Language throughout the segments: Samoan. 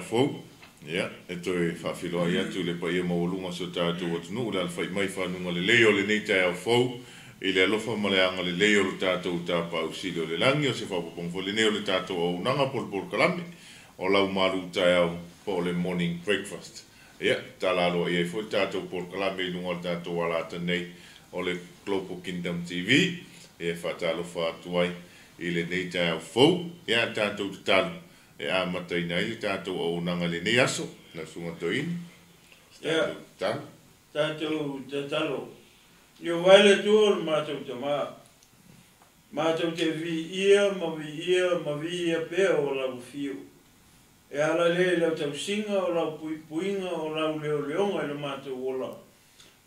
fou. Ia, e toe faafeiloai atu i le paia maualuga o si o tatou atunuu i le alafai mai i faguga lelei o lenei taeao fou, i le alofa ma le agalelei o lo tatou Tapaau Sili o le lagi. O se faaopoopoga foi lenei o le tatou auaunaga po o le polokalame o lau malu taeao po o le morning breakfast. Ia, tala aloaia ai foi le tatou polokalame i luga o le tatou alata nei o le Global Kingdom TV. E faatalofa atu ai i lenei taeao fou. Ia, tatou tatalo e amataina ai le tatou auaunaga i lenei aso. Lau Susuga Toeaina, se tatou tatalo. Tatou tatalo. Ieova e le Atua o le matou Tama, matou te viia ma viia ma viia pea o lau afio. E ala lea i lau tausiga, o lau puipuiga, o lau leoleoga i lo matou ola.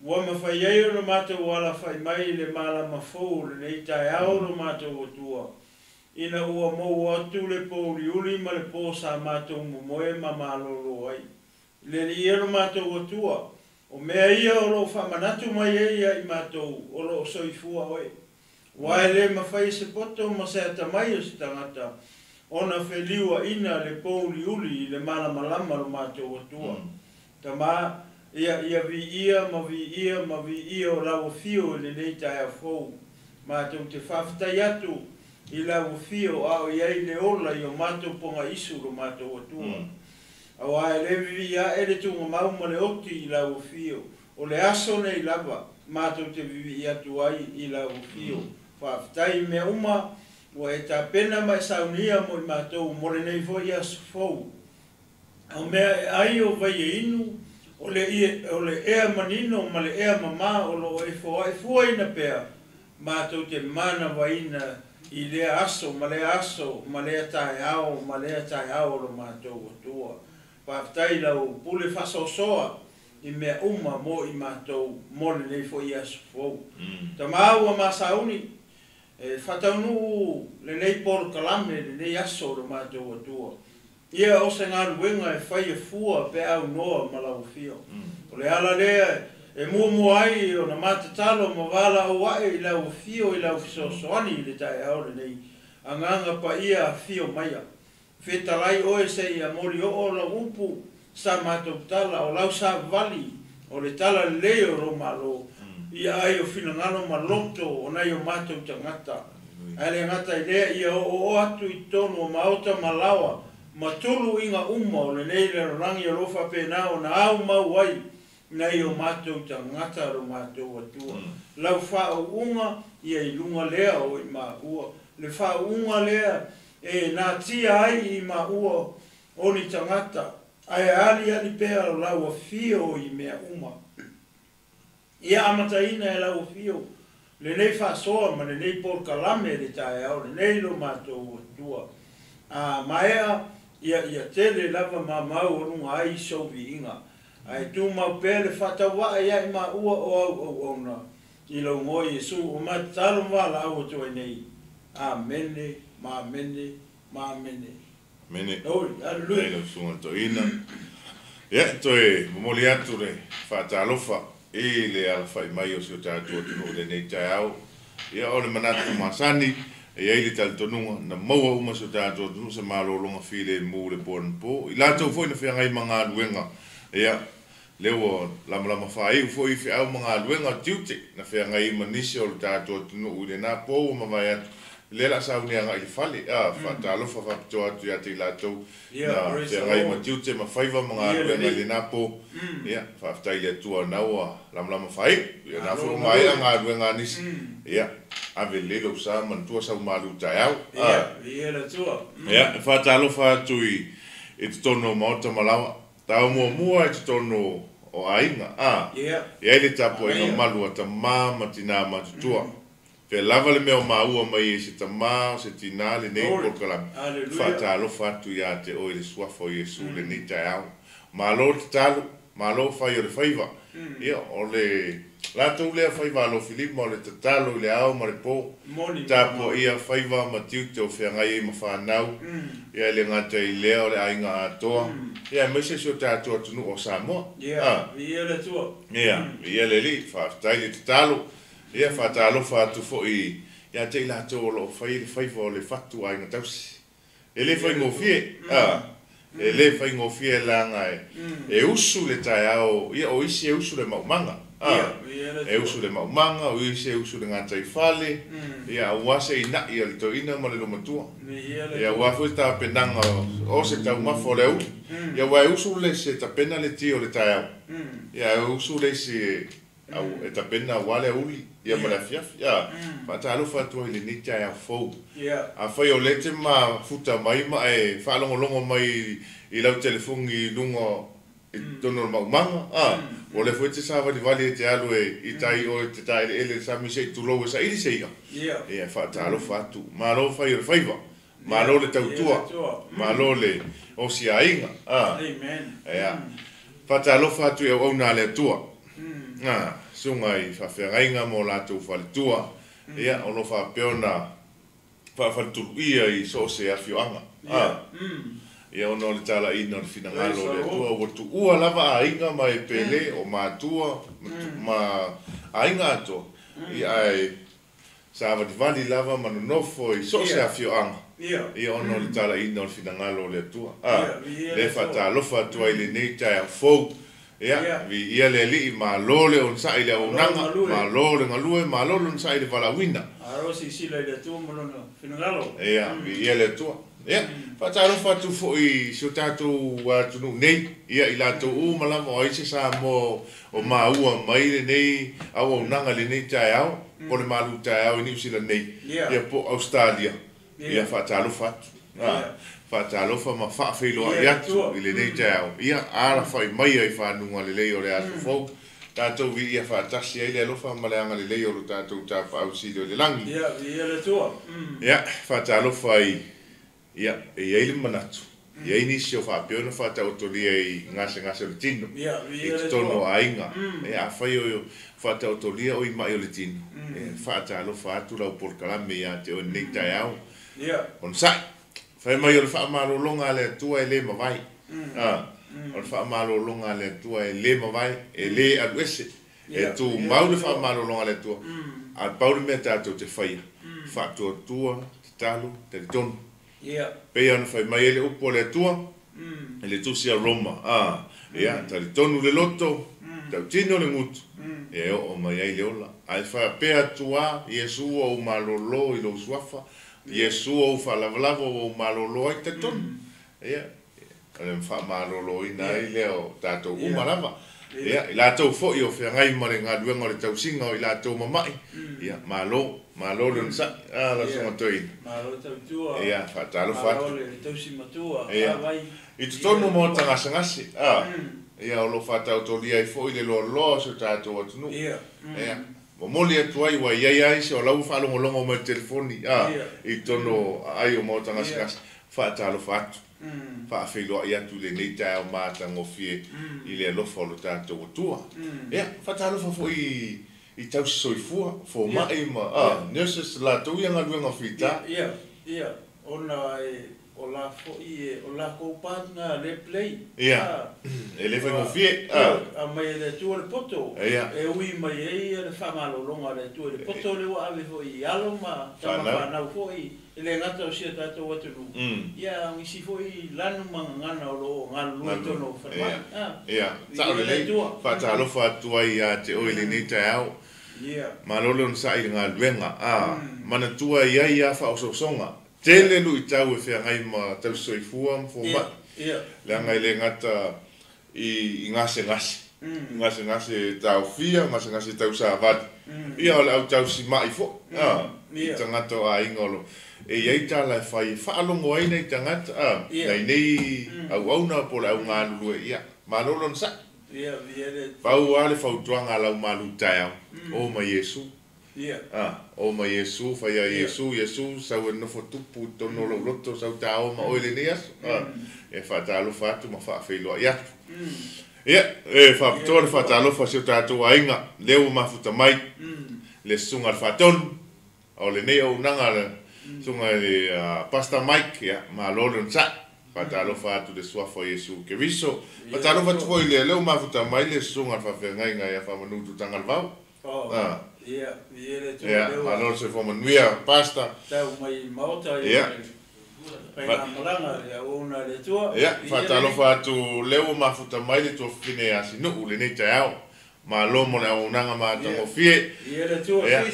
Ua mafai ai ona matou alafai mai i le malama fou o lenei taeao lo matou Atua, ina ua mou atu le pouliuli ma le po sa matou momoe ma malolo ai. I le Alii e lo matou Atua, o mea ia o lo o faamanatu mai ai ia i matou o lo o soifua oe. Aua e le mafai e se poto ma se atamai o se tagata ona feliuaina le pouliuli i le malamalama lo matou Atua. Tama, ia, ia viia ma viia ma viia o lau afio i lenei taeao fou. Matou te faafetai atu i lau afio a o i ai le ola i o matou pogaisu lo matou Atua. Aua e le vivii ae le tugamau ma le oti i lau afio, o le aso nei lava matou te vivii atu ai i lau afio. Faafetai i mea uma ua e tapena ma e saunia mo i matou mo lenei foi aso fou. O mea e ai o vai e inu, o le ie, o le ea manino ma le ea mamā o lo o e foai fuaina pea, matou te manavaina i lea aso ma lea aso ma lea taeao ma lea taeao o lo matou Atua. Faafetai i lau pule faasoasoa i mea uma mo i matou mo lenei foi aso fou. Tama ua masauni, e faataunuu lenei polokalame lenei aso o lo matou Atua. Ia o se galuega e faia fua pe aunoa ma lau afio. O le ala lea e muamua ai ona matatalo ma valaau ae i lau afio i lau fesoasoani i le taeao lenei. Agaga Paia afio maia. Fetalai oe seia molioo lau upu sa matou tala o lau savavali o le tala lelei o lou Malo ia ai o finagalo ma loto o nai o matou tagata. Ae le gata i lea ia oooo atu i totonu o maota ma laoa ma tuluiga uma o lenei lalolagi o lo o faapena ona aumau ai nai o matou tagata lo matou Atua. Lau faauuga ia i luga lea o i maua. Le faauuga lea e natia ai i maua o ni tagata, ae aliali pea o lau afio i mea uma. Ia amataina e lau afio lenei faasoa ma lenei polokalame le taeao lenei lo matou Atua. A maea, ia ia tele lava ma maualuga ai sou viiga. Ae tumau pea le faatauvaa ia i maua o au auauna i lou igoa Iesu ua matatalo ma valaau atu ai nei. Amene ma amene ma amene. Amene. Oi, Faafetai aleluia. Lau Susuga i le Toeaina. Ia, e toe momoli atu le faatalofa i le alafai mai o si o tatou atunuu i lenei taeao. Ia, o le manatu masani, e i ai le talitonuga, na maua uma si o tatou atunuu se malologa filemu i le po anapo. I latou foi na feagai ma galuega, ia, lea ua lamalama faaiu foi feau ma galuega o tiute na feagai ai ma nisi o le tatou atunuu i lena po ua mavae atu, lea o le a sauni agai i le fale. A, faatalofa faapitoa atu ia te i latou Yeah, na praise the feagai ma Lord. tiute ma faiva ma Ia galuega i lelei. lena po. Ia, faafetai i le Atua na ua lamalama faaiu. Ia, na foi Malo ua maea galue. galuega a nisi. Ia, ave lelei lou sa manatua sau malu taeao. Ia, viia le Atua. Ia, e faatalofa atu i totonu o maota ma laoa. Tao muamua i totonu o aiga. A, e i ai le tapuaiga Manaia. malu a tamā ma tinā matutua. Fea lava le mea o maua mai ai se tamā o se tinā lenei Glory. polokalame. Hallelujah. Faatalofa atu ia te oe i le suafa o Iesu lenei taeao. Malo tatalo, malo fai o le faiva. Ia, o le latou lea faiva alofilima o le tatalo i le ao ma le po. Moni ma Tapuaia faiva ma tiute o feagai ai ma fanau. Ia, e le gata i lea o le aiga atoa. Ia, aemaise si o tatou atunuu o Samoa. Ia, viia le Atua. Ia, ia le Alii, faafetai le tatalo. Ia, faatalofa atu foi ia te i latou o lo o fai le faiva o le fatu aiga tausi. E le Viia le Atua. faigofie, a, E lē faigofie leaga e usu le taeao, ia o isi e usu le maumaga, e usu le maumaga, o isi e usu le gataifale, ia aua se ina'i a le toeaina ma le loomatua. Ia aua foi le tapenaga o se taumafa o le auli. Ia aua e usu le isi e tapena le ti o le taeao, ia ae usu le isi e tapena aua le auli, ia ma le afiafi. Faatalofa atu ai i lenei taeao fou. Afai o lea e te mafuta mai ma e faalogologo mai i lau telefoni i luga i totonu o le maumaga, o lea foi e te savalivali e te alu i tai o te taeleele i le sami se i tulou e saili se i'a, ia e faatalofa atu. Malo fai o le faiva, malo le tautua, malo le osiaiga. Ia, faatalofa atu i auauna a le Atua, susuga i faafeagaiga ma o latou faletua, ia o lo o faapea ona faafaletuluia i so o se afioaga. Ia ona o le talaiina o le finagalo o le Atua, ua tuua lava aiga ma e pele, o matua ma aiga atoa, ia ae savalivali lava ma nonofo i so o se afioaga, ia ona o le talaiina o le finagalo o le Atua. Le faatalofa atu ai i lenei taeao fou. Ia, viia le Alii, malo le onosai i le auaunaga, malo le galue, malo le onosai i le valaauina. Ia, viia le Atua. Ia, faatalofa atu foi i si o tatou atunuu nei, ia i latou uma lava o ai se Samoa o maua mai lenei auaunaga i lenei taeao, po o le malu taeao i Niu Sila nei, ia po o Ausetalia, ia faatalofa atu. Faatalofa ma faafeiloai atu i lenei taeao, ia alafai maia i fanuga lelei o le aso fou, tatou viia faatasi ai le alofa ma le agalelei o lo tatou Tapaau Sili o i le lagi. Ia, faatalofa i, ia, e i ai le manatu, e i ai nisi o faapea ona faataotolia i gasegase o le tino, i totonu o aiga. Ia, afai o faataotolia o i mai o le tino, e faatalofa atu lau polokalame ia te oe i lenei taeao. Onosai, fai mai o le faamalologa a le Atua e le mavae. O le faamalologa a le Atua e le mavae, e le aluese. E tumau le faamalologa a le Atua. Ae pau le mea tatou te faia, faatuatua, tatalo, talitonu. Pei ona fai mai ai le upu a le Atua i le tusi a Roma, ia, talitonu le loto, tautino le gutu, e oo mai ai le ola. Ae faapea atu lava, Iesu ua ou malolo i lou suafa, Iesu ua ou faalavalava ua ou malolo ai, talitonu. Ia, o le faamaloloina ai lea o tatou uma lava. Ia, i latou foi o feagai ma le galuega o le tausiga o i latou mama'i, ia, malo, malo le onosai, lau Susuga Toeaina. Malo tautua. Ia, faatalofa atu. Malo le tausi matua. Ia, i totonu o maota gasegase, ia, o lo o faataotolia ai foi le loaloa o si o tatou atunuu. Ia, momoli atu ai, ua i ai lava isi o la ua faalogologo mai i le telefoni, i totonu o aai o maota gasegase, faatalofa atu. Faafeiloai atu i lenei taeao matagofie i le alofa o lo tatou Atua. Ia, faatalofa foi i tausi soifua, fomai ma nurses, latou ia galuega fita. Ia, ia, ona e o la foi e o lakou part na le play. Ia, e le faigofie. Aumai e le Atua le poto. E ui mai ai le faamalologa a le Atua i le poto lea ua ave foi i alo ma tama fanau foi. E le gata o si o tatou atunuu, ia a o nisi foi lanu ma gagana o lo o galulue i totonu o falemai. Ia, sao lelei. Faatalofa atu ai ia te oe i lenei taeao. Malo le onosai i le galuega. Manatua e i ai lava faaosoosoga. Tele luitau e feagai ma tausisoifua ma fomai, leaga e le gata i gasegase, gasegase e taofia, gasegase e tausavali, ia o le au tausimai foi i tagata o aiga o lo e i ai tala e fai e faalogo ai nai tagata, nai nei auauna po o le au galulue, ia malo le onosai. Pau lava le fautuaga a lau malu taeao, o ma Iesu. O ma Iesu, fai a Iesu, Iesu, sau e nofo tupu i totonu o lou loto, sau ta o ma oe i lenei aso. E faatalofa atu ma faafeiloai atu. Ia, e faapitoa le faatalofa a si o tatou aiga, lea ua mafuta mai le susuga a le Faatonu, o lenei auaunaga le susuga i le Pastor Mike, ia, malo le onosai. Faatalofa atu i le suafa o Iesu Keriso. Faatalofa atu foi i le lea ua mafuta mai le susuga a le Faafeagaiga ia Faamanu Tutagalavau. Ia, Ia, malo le soifua manuia, Pastor. Tau mai i le Maota. Ia. Faigamalaga le auauna a le Atua. Ia, faatalofa atu lea ua mafuta mai le tuafafine ia Sinuu lenei taeao. Malo mo le auaunaga matagofie. Ia le Atua. Ia,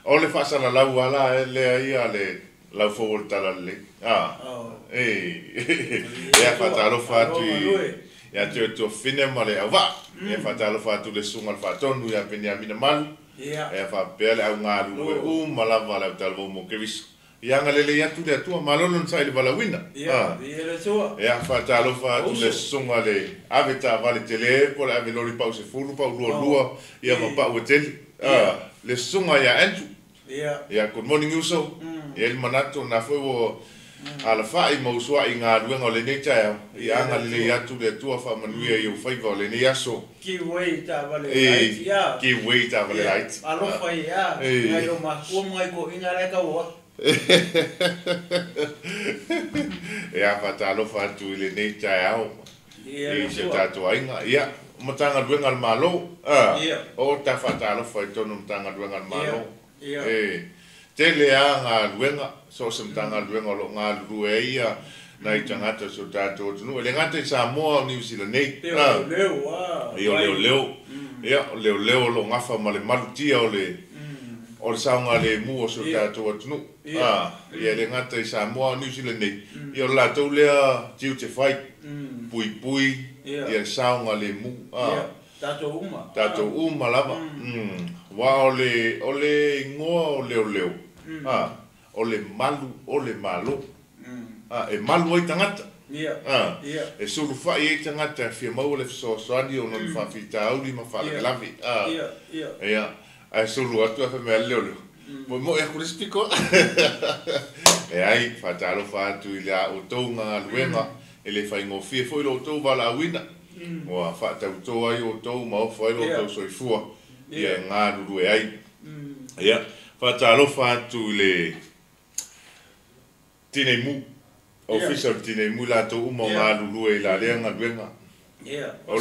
o le faasalalau lava la lea ia le laufou o le Talalelei. A, e, ia faatalofa atu ia te oe tuafafine ma le auvaa. Ia faatalofa atu le susuga i le Faatonu ia Peniamina Malu. Ia faapea le au galulue uma lava a le autalavou mo Keriso. Ia agalelei atu le Atua, malo lona saili valaauina. Ia faatalofa atu le susuga le ave taavale tele po o le ave loli pau 10, pau 22, ia ma pau e tele. Le susuga ia Andrew. Ia, good morning uso. E i ai le manatu o lena foi ua alafai ma usuai i galuega o lenei taeao. Ia agalelei atu le Atua faamanuia i ou faiva o lenei aso. Give way i taavale laiti a. Give way i taavale laiti. Alofa ia nai lou matua ma nai toeaiina la e tau atu. Ia, faatalofa atu i lenei taeao i si o tatou aiga. Ia, Matagaluega a le Malo. O ta faatalofa i totonu o Matagaluega a le Malo. E tele lava galuega, so o se Matagaluega o lo o galulue ai ia nai tagata o si o tatou atunuu. E le gata i Samoa, o Niu Sila nei. Ia, o leoleo. Ia, o leoleo o lo o gafa ma le malutia o le o le saogalemu o si o tatou atunuu. Ia, e le gata i Samoa, o Niu Sila nei, ia o le latou lea tiute fai, puipui ia le saogalemu. Tatou uma. Tatou uma lava. Aua o le, o le igoa o leoleo, o le malu o le Malo. E malu ai tagata. E sulufai ai tagata e fia maua le fesoasoani ona o ni faafitauli ma faalavelave. Ia, ae sulu atu ae fai mai lava le leoleo, Moemoe atu le isi pito. Leai, faatalofa atu i la outou galuega, e le faigofie foi lo outou valaauina. Ua faatauto ai outou ma ofo ai lo outou soifua ia e galulue ai. Ia, faatalofa atu i le Tinei Mu, Ofisa o le Tinei Mu, i latou uma o galulue i la lea galuega. O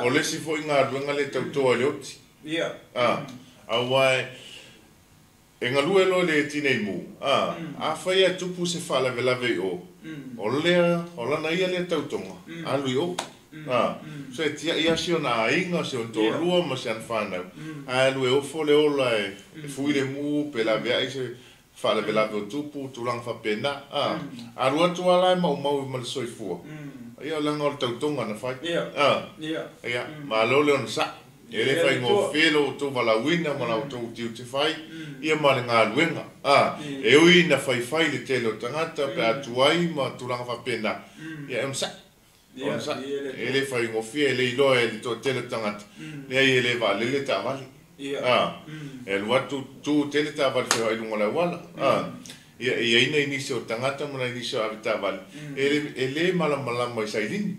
le isi foi galuega lea e tauto ai le oti. Aua e galue loa le Tinei Mu, afai e tupu se faalavelave i o, o lea, o lana ia lea tautoga, alu i o. So e tiai lava si ona aiga, si ona toalua ma si ana fanau, ae alu e ofo le ola e fui le mu pe laveai se faalavelave o tupu, tulaga faapena. Alu atu lava la e maumau ma le soifua, ia leaga o le tautoga na fai. Ia, malo le onosai. E le faigofie lo outou valaauina ma la outou tiute fai, ia ma le galuega. E ui ina faifai le tele o tagata pe a tuai ma tulaga faapena, ia e onosai. Onosai. E le faigofie, e le iloa e le toatele o tagata, leai e le vaalele taavale. E alu atu tu tele taavale feoai i luga o le auala. Ia, e i ai nai nisi o tagata ma nai nisi o avetaavale e le malamalama i sailini.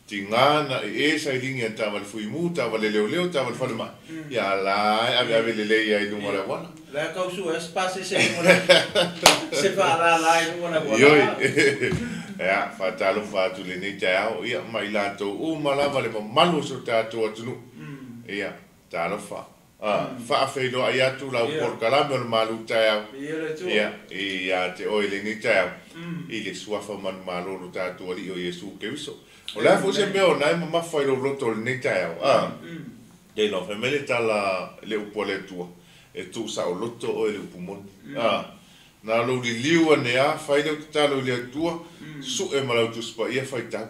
Tiga na e sailini a taavale fuimu, taavale leoleo, taavale falemai, ia a la e aveave lelei ai i luga o le auala. La e tau sue se pasese i luga se faalala i luga o le auala. Ioe. Ia, faatalofa atu i lenei taeao, ia, ma i latou uma lava le mamalu o si o tatou atunuu. Ia, talofa. Faafeiloai atu lau polokalame o le malu taeao, ia, ia te oe i lenei taeao, i le suafa manumalo o lo tatou Alii o Iesu Keriso. O le a foi se mea o na e mamafa i lou loto i lenei taeao, e iloa fai mai le tala i le upu a le Atua, e tuu saoloto oe i le upu moni. Na o lou liliu ane lava, fai lau tatalo i le Atua, sue ma lau Tusi Paia faitau.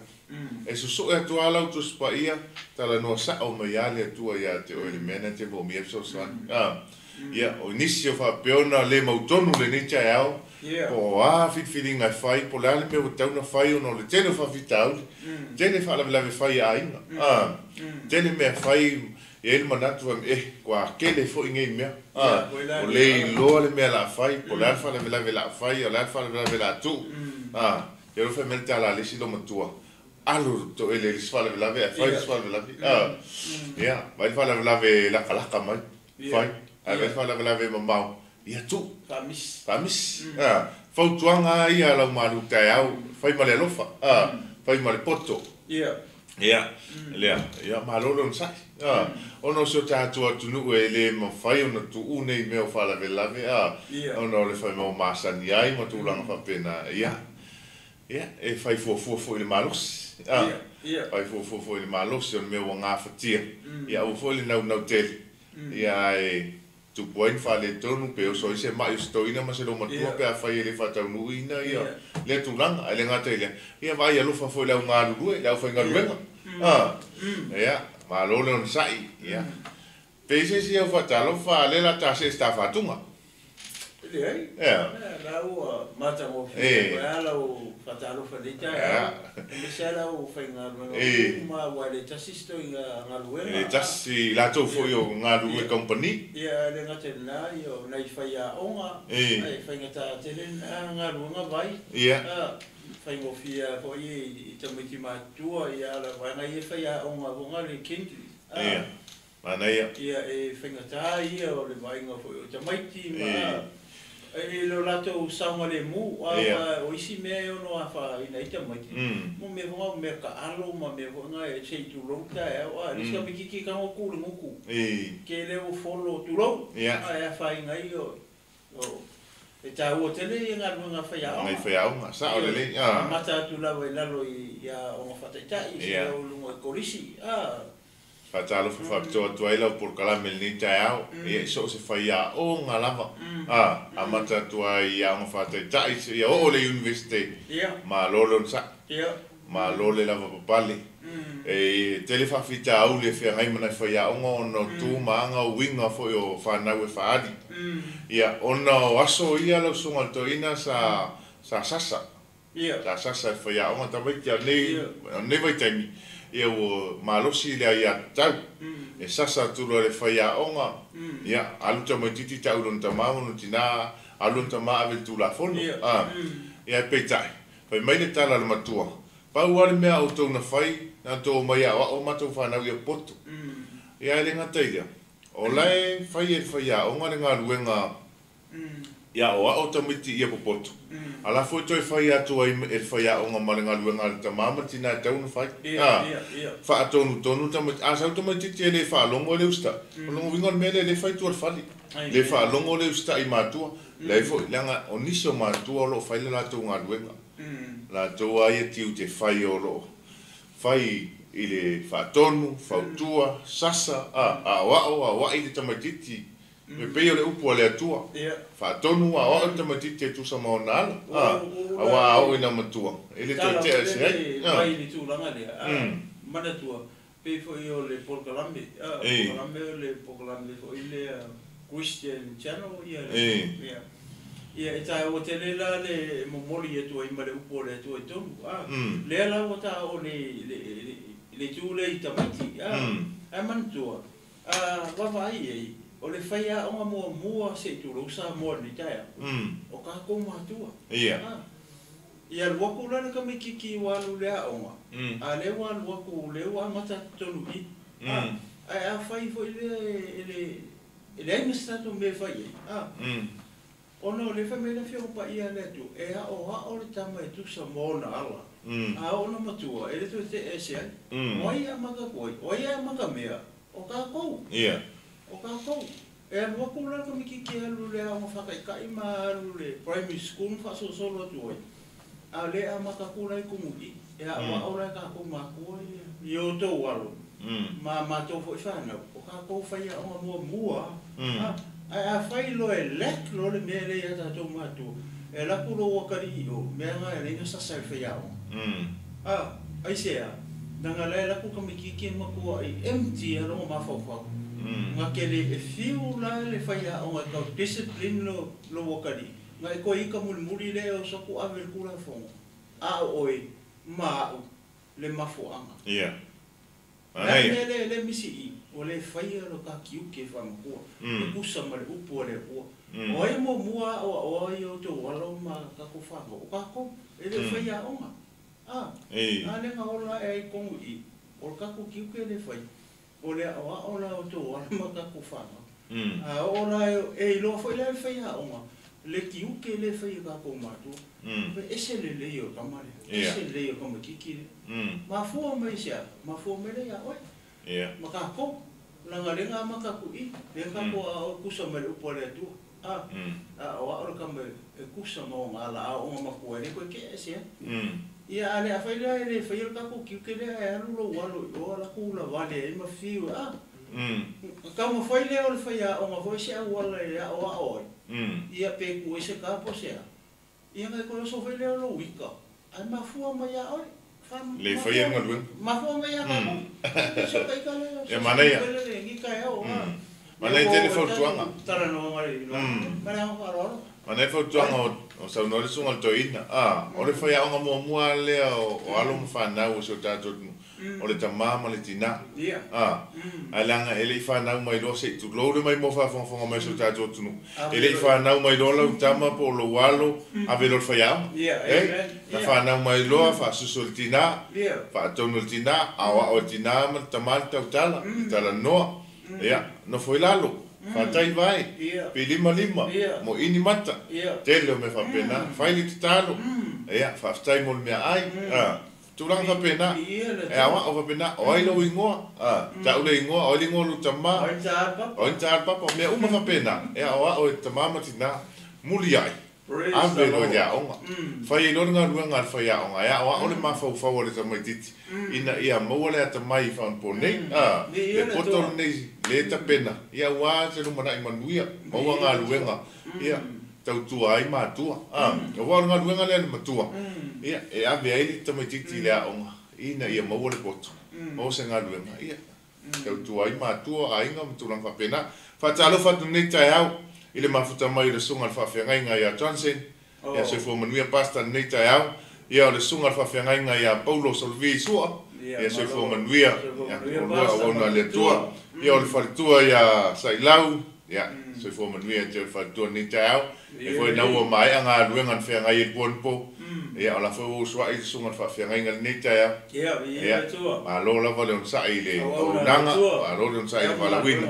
E susue atu lava lau Tusi Paia, talanoa sao mai lava le Atua ia te oe i le mea na te moomia ai fesoasoani. Ia, o nisi o faapea ona le mautonu lenei taeao, po o a filifiliga e fai, po o le a le mea ua tatau ona fai ona o le tele o faafitauli, tele faalavelave fai a aiga, tele mea fai, e i ai le manatu fai mai, eh, ua tele foi nei mea, ua le iloa le mea o le a fai, po o le a le faalavelave o le a fai, o le a le faalavelave o le a tuu. Ia fai mai le tala a le isi loomatua, alu toele i le isi faalavelave ae fai le isi faalavelave. Ia, vaai le faalavelave e lakalaka mai, fai. Ae vaai le faalavelave e mamao, ia tuu. Faamisi. Faamisi. Fautuaga lava ia a lau malu taeao, fai ma le alofa, fai ma le poto. Ia, lea, ia malo le onosai. Ona o si o tatou atunuu e le mafai ona tuu nei mea o faalavelave, ona o le faimau masani ai ma tulaga faapena. Ia, ia, e fai fuafua foi i le malosi. Fai fuafua foi i le malosi o le mea ua gafatia. Ia, aua foi le naunau tele. Ia, ae tupu ai ni faaletonu pe oso ai se ma'i o se toeaina ma se loomatua pe afai e le faataunuuina ia lea tulaga. Ae le gata i lea, ia vaai alofa foi i le au galulue, le aufaigaluega. Ia, malo le onosai. Ia, pe i se isi au faatalofa, lea o le a ta see i se ta faatuga. Leai. La ua matagofie foi lava lau faatalofa i lenei taeao, aemaise lava lau faigaluega uma, aua e le tasi se toeaiina galuega. E le tasi i latou foi o galulue kamupani. Ia, ae le gata i lena, ia o nai faiaoga, ae faigata tele lena galuega vai. Faigofie lava foi i tamaiti matutua, ia a o le vaega ia e faiaoga foi na le kindly. Ia, manaia. Ia, e faigata ia o le vaaiga foi o tamaiti ma i lo latou saogalemu, aua o isi mea e ono afaina ai tamaiti, mo mea foi na o mea taalo ma mea foi na e se i tulou taeao, a le isi tamaititi e tago tu i le gutu, te lea ua folo tulou, ae afaina ai o e taua tele ia galuega a faiaoga. Nai faiaoga, sao lelei. Amata atu lava i lalo i aoga faataitai, seia oo i luga i kolisi. Faatalofa faapitoa atu ai lau polokalame i lenei taeao, ia i so o se faiaoga lava, amata atu ai i aoga faataitai seia oo i le Iunivesite, malo le onosai, malo le lavapapale. E tele faafitauli e feagai ma nai faiaoga ona o tu ma aga o uiga foi o fanau e faaali. Ia, ona o aso ia lau susuga i le toeaina sa sasa, sa sasa e faiaoga tamaiti a o lenei vaitaimi, ia ua malosi le aiatatau, e sasa atu loa e le faiaoga, ia, alu tamaititi tau i lona tama ma lona tina, alu lona tama ave i le Tulafono. Ia, ae peitai, fai mai le tala a le matua, pau lava le mea a outou na fai, na outou omai e aoao a matou fanau ia popoto. Ia, ae le gata i lea, o la e fai e le faiaoga le galuega ia aoao tamaiti ia popoto, a la foi toe fai atu ai e le faiaoga ma le galuega a le tama ma le tina e tatau ona fai. Faatonutonu tamaiti, a sau tamaititi e le faalogo e le usitai, o lona uiga o le mea lea e le fai i tua o le fale, le faalogo le usitai i matua, leai foi, leaga o nisi o matua o lo o fai le latou galuega, latou lava ia tiute fai o lo o fai i le faatonu, fautua, sasa, aoao, aoai le tamaititi. E pei o le upu a le Atua, faatonu aoao le tamaititi e tusa ma ona ala, aua a oo ina matua, e le toe tea ese ai. Mai le tulaga lea, manatua, pei foi o le polokalame, polokalame o le polokalame foi lea Christian Channel, ia, ia e taua tele la le momoli atu ai ma le upu a le Atua i totonu, lea la ua ta oo nei le itu lea i tamaiti, ae manatua, vaavaai ai, o le faiaoga muamua se i tulou Samoa i lenei taeao, o tatou matua. Ia alu atu la le tamaititi ua alu i le aoga, a lea ua alu atu, lea ua amata atu totonu i i. Ae afai foi lea e leai ma se tatou mea e fai ai, ona o lea e fai mai le Afioga Paia a le Atua, e aoao le tama e tusa ma ona ala, a oo ona matua, e le toe tea ese ai. O ai e amata atu ai? O ai e amata mea? O tatou. O tatou. E alu atu la le tamaititi e alu i le aoga faataitai ma alu i le primary school ma faasolosolo atu ai, a o lea e amata atu la i totonu i i, e aoao la e tatou matua ia i o outou alo ma a matou foi fanau, o tatou faiaoga muamua. Ae afai loa e lack loa le mea lea ia tatou matua, e alu atu lou atalii i o, mea na e ala ai ona sasa e le faiaoga. Aisea, leaga la e alu atu le tamaititi e matuai empty lava lona mafaufau. Na te le e fiu la le faiaoga e tau discipline lou atalii, na e toe ita mulimuli lea e oso atu ave i le Tulafono, a o oe ma au le mafuaaga. O le a le mea lea e misi i i? Ua le faia lo ta tiute faamatua, e tusa ma le upu a le Atua. O ai e muamua aoaoa ai outou alo ma tatou fanau? O tatou, e le o faiaoga. A lea na ola ae ai i totonu i i, o le tatou tiute le fai, o le aoao la outou alo ma tatou fanau. A oo la e iloa foi la e le faiaoga, Le tiute le fai ka ko matu. Ese le le yo kamare. Ese le yo kamakiki. Mafua mai sia, mafua mai le ia oi. Maka ko langa lenga maka ku i, le ka ko a kusa mai upo le tu. A a o a ka mai e kusa mo ngala a o ma ku le ko ke ese. Ia ale a fai le le fai ka ko ki ke le alu lo walo o la ku la vale e ma fiu a. Ka mo fai le o le fai a o ma foi se a wala ia o a o. Ia pe ku ese ka po se. Ia ngai ko so fai le lo wika. Ai mafua mai ia oi. Le fai e ngaluen. Mafua mai ia ka ko. So kai ka le. E mana ia. Le ngi ka e o. Mana e tele fautuanga. Tara no ngai. Mana o aro. Mana e fautuanga o saunoa le susuga i le toeaina. O le fai aoga muamua lea o alo ma fanau o si o tatou o le tamā ma le tinā. Ae leaga e le'i fanau mai loa se'i tulou le mai mo faafogafoga mai o si o tatou atunuu. E le'i fanau mai loa lau tama po o lou alo ave loa le faiaoga. Na fanau mai loa faasusu e le tinā, faatonu e le tinā, aoao e le tinā ma le tamā le tautala, le talanoa. Ia, nofo i lalo. Fatai vai, pilima lima, mo ini mata, tele o mea faapena, fai le tatalo, ia, faafetai mo le mea ai, tulaga faapena, e aoao faapena, o ai lou igoa, ta'u le igoa, o ai le igoa o lou tamā, o ai ni ta'a le papa, o mea uma faapena, e aoao e tamā ma tinā, muli ai, ave loa i le aoga, fai ai loa le galuega a le fai aoga, e aoao le mafaufau o le tamaititi, ina ia maua le atamai i faaonaponei, le poto lenei le tapena, ia auā se lumana'i manuia, maua galuega, ia tautua ai matua, auā o le galuega lea le matua, ia e ave ai le tamaititi i le aoga, ina ia maua le poto, maua se galuega, ia tautua ai matua, aiga ma tulaga faapena. Faatalofa atu lenei taeao i le mafuta mai o le susuga i le faafeagaiga ia Johnson, ia soifua manuia pasta lenei taeao, ia o le susuga i le faafeagaiga ia Paulo Solvi Sua, ia soifua manuia, ia olua auauna a le Atua, ia o le faletua ia Sailau, ia soifua manuia te o le faletua lenei taeao, e foi na ua maea galuega na feagai ai le puanipo, ia o la foi ua usuai le susuga i le faafeagaiga lenei taeao, ia malo lava le onosai i le auaunaga, malo le onosai i le valaauina,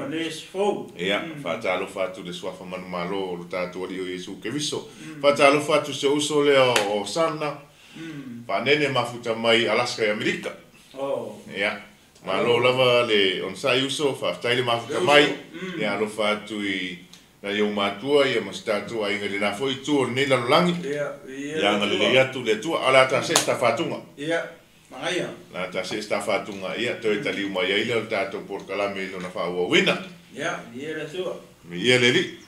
ia faatalofa atu le suafa manumalo o lo tatou alii o Iesu Keriso, faatalofa atu si ou uso lea o Sana, faanene mafuta mai Alaska i Amerika, ia malo lava le onosai uso, faafetai le mafuta mai, ia alofa atu i nai ou matua ia ma si tatou aiga i lenā foi itu o lenei lalolagi, ia agalelei atu le Atua, a o le a tasee se tafaatuga. O le a tasee se tafaatuga, ia toe taliu mai ai lea o le tatou polokalame i lona faaauauina. Viia le Alii.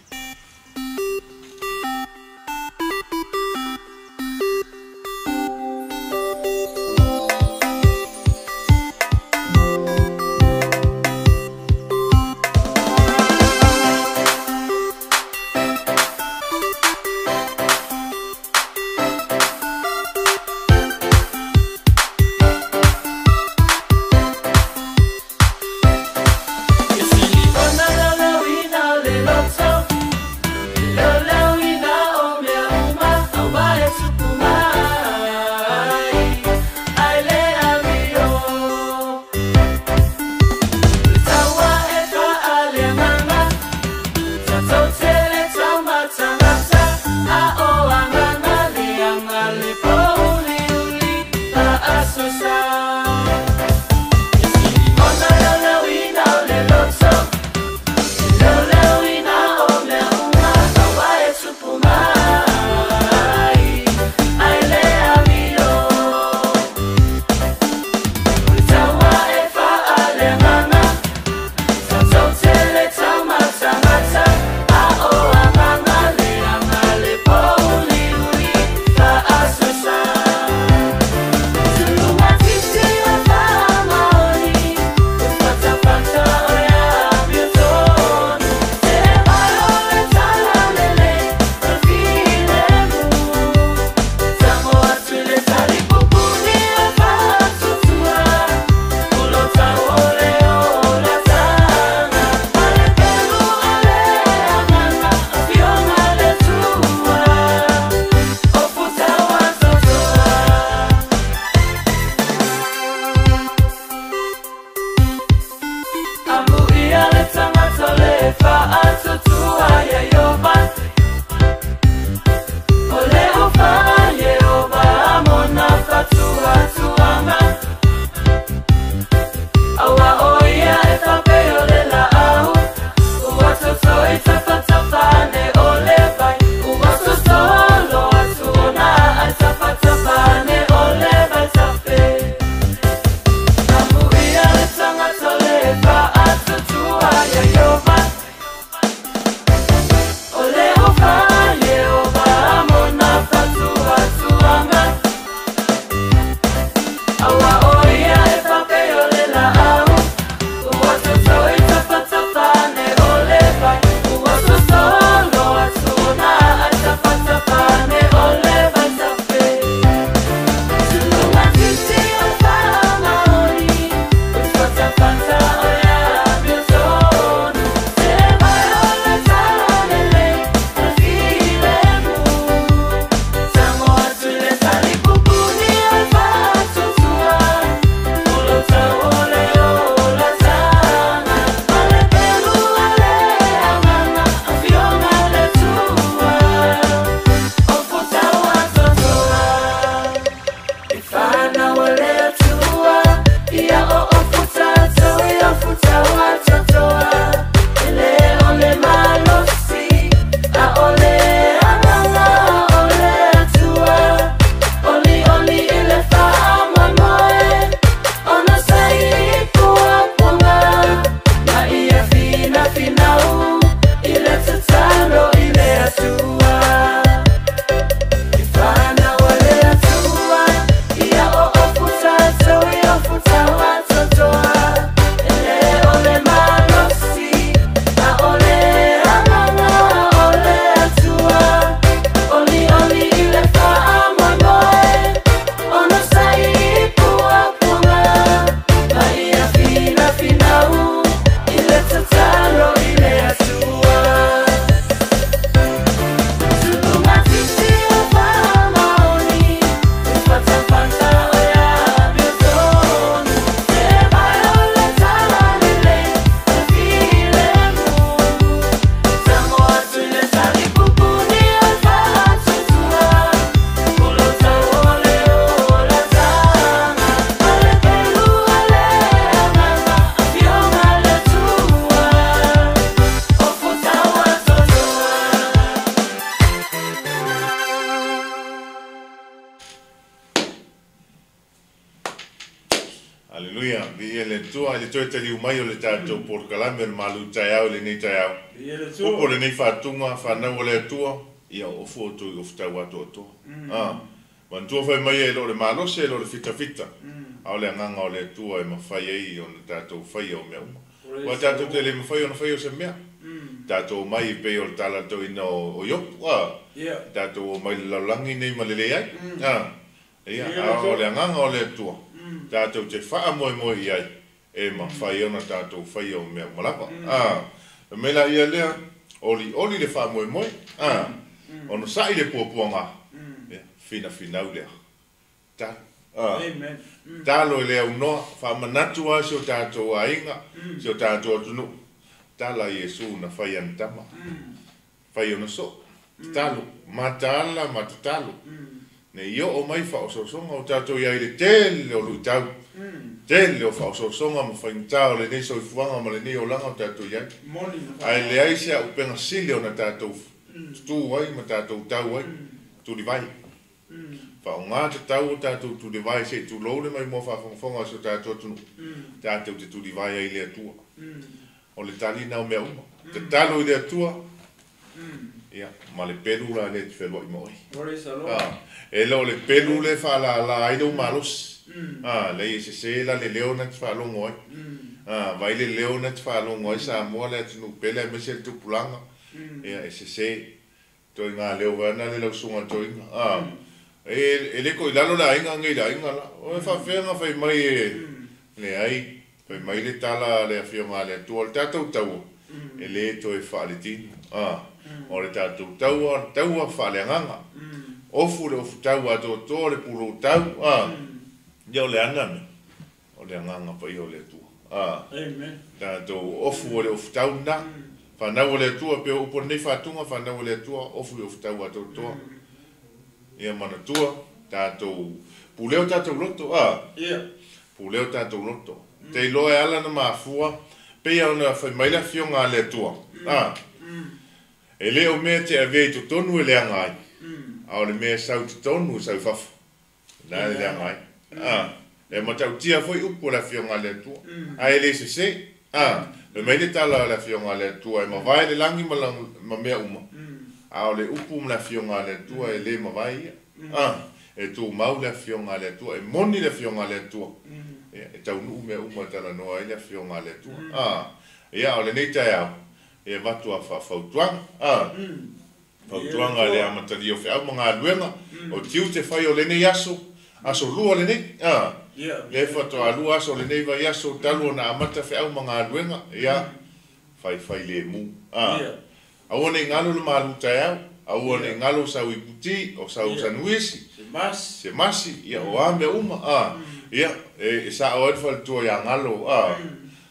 Viia le Atua i le toe taliu mai o le tatou polokalame o le malu taeao i lenei taeao. Viia le Upu o Atua. Lenei faatuga fanau a le Atua, ia ofu outou i ofutau atoatoa. Manatua fai mai e le o le malosi e le o le fitafita, a o le agaga o le Atua e mafai ai ona tatou faia o mea uma. Ua Praise the tatou te Lord. le mafai ona faia o se mea. Tatou omai e pei o le tala toeaina o Iopu, tatou omai i le lalolagi nei ma le leai. Ia, Viia le a o le Atua. agaga o le Atua, tatou te faamoemoe i ai, e mafai ona tatou faia o mea uma lava. Fai mai laia lea, olioli le faamoemoe, onosai le puapuaga, ia, finafinau lea. Talo. Amen. Talo e le aunoa, faamanatu lava si o tatou aiga, si o tatou atunuu. Tala Iesu na fai ana tama, fai ona soo. Tatalo, mataala ma tatalo. Ne i oo mai faaosoosoga o tatou i ai i le tele o luitau, tele o faaosoosoga ma faigata o lenei soifuaga ma lenei olaga o tatou i ai. Moni na Ae faaaoga. Leai se auupega sili ona tatou tutū ai ma tatou tau ai, tulivae. Faaaoga tatau o tatou tulivae se i tulou le maimoa faafogafoga a si o tatou atunuu, tatou te tulivae ai i le Atua. O le tali lena o mea uma. Tatalo i le Atua, ia, ma le pelu la lea e te fealuai ma oe. Praise the Lord. E le o le pelu lea e faalala ai lou malosi. Leai e sese la le leo na te faalogo ai. Vaai le leo na te faalogo ai Samoa le atunuu pele aemaise le tupulaga. Ia, e sese. Ituaiga leo vaeane le lausuga a toeaina. E le ko i lalo le aiga nei i le aiga la. O e faafefea ona fai mai e leai, fai mai le tala a le Afioga a le Atua, o le tatou taua, e le toe faaletino. O le tatou taua, o le taua faaleagaga. Ofu le ofutau atoatoa le pulou tau. Ia o le ana mea, o le agaga paia o le Atua. Amen. Tatou ofu o le ofutau lena. Fanau a le Atua, pei o upu o lenei faatuga, fanau a le Atua, ofu i ofutau atoatoa. Ia manatua, tatou pulea o tatou loto, pulea o tatou loto. Te iloa e ala ona mafua, pei ona fai mai le Afioga a le Atua. E le o mea e te avea i totonu e leaga ai, a o le mea e sau i totonu e sau i fafo. Na e leaga ai. E matautia foi upu o le Afioga a le Atua. Ae le sese. Fai mai le tala a le Afioga a le Atua, e mavae le lagi ma mea uma. A o le upu ma le Afioga a le Atua e le mavae ia. E tumau le Afioga a le Atua, e moni le Afioga a le Atua. Ia, e taunuu mea uma e talanoa ai le Afioga a le Atua. Ia, o lenei taeao, e avatu a faafautuaga. Viia le Fautuaga i le Atua. amatalia o feau ma galuega, o tiute fai o lenei aso, aso lua lenei. Ia, Le viia le faatoa Atua. 2 aso o lenei vaiaso talu ona amata feau ma galuega, ia, faifai lemu. Aua ne i galo le malu taeao, aua ne i galo sau iputi, o sau sanuisi, Se masi. Se masi, ia o a mea uma. Ia, e sao ai le faletua ia Galo.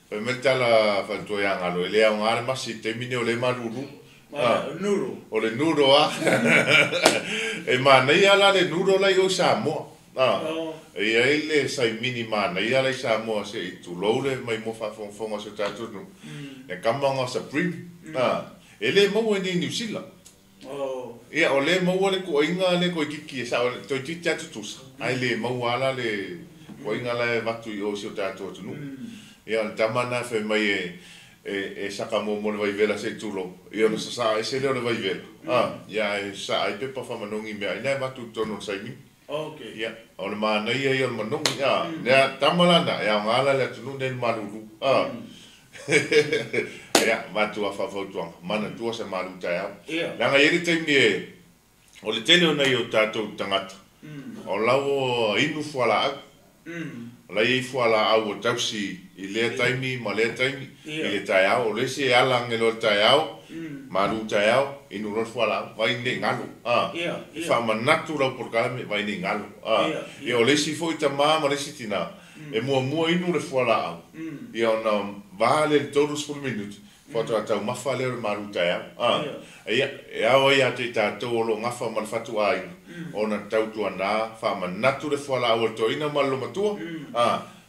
Fai mai le tala faletua ia Galo, e le aoga le masi i le taimi nei o lea e malulu. Ma nuro. O le noodle lava. E manaia la le noodle la i o i Samoa. E i ai le saimini manaia la i Samoa se i tulou le maimoa faafogafoga a si o tatou atunuu, le kama na Supreme. E le maua i inei i Niu Sila. Ia, o lea e maua le kuaiga lea toeitiiti e sao, toeitiiti lava tutusa, ae le maua lava la le kuaiga la e avatu i o i si o tatou atunuu. Ia, o le tama lena e fai mai e saka muamua i le vaivela se i tulou, ia ona sasaa ese lea o le vaivela, ia ae sasaa ai pepa faamanogi i meaai na e avatu i totonu o le saimini. Ia, o le manaia ia o le manogi, lea tama la lena, e aoga la i le atunuu lenei i le malulu. Ia, avatu lava faafautuaga, manatua se malu taeao. Leaga e i ai le taimi e, o le tele o nai o tatou tagata, o la ua inu fualaau. O la e i ai fualaau ua tausi i lea taimi ma lea taimi, i le taeao. O le isi e ala ane loa i le taeao, malu taeao, inu loa le fualaau, vaai nei galo. E faamanatu lau polokalame, vaai nei galo. Ia, o le isi foi tama ma le isi tina, e muamua inu le fualaau, ia ona va lea i le 30 minute, faatoa taumafa lea o le malu taeao. Ia, e ao ai ia te i tatou o lo o gafa ma le fatuaiga, ona tautuana faamanatu le fualaau a le toeaina ma le olomatua,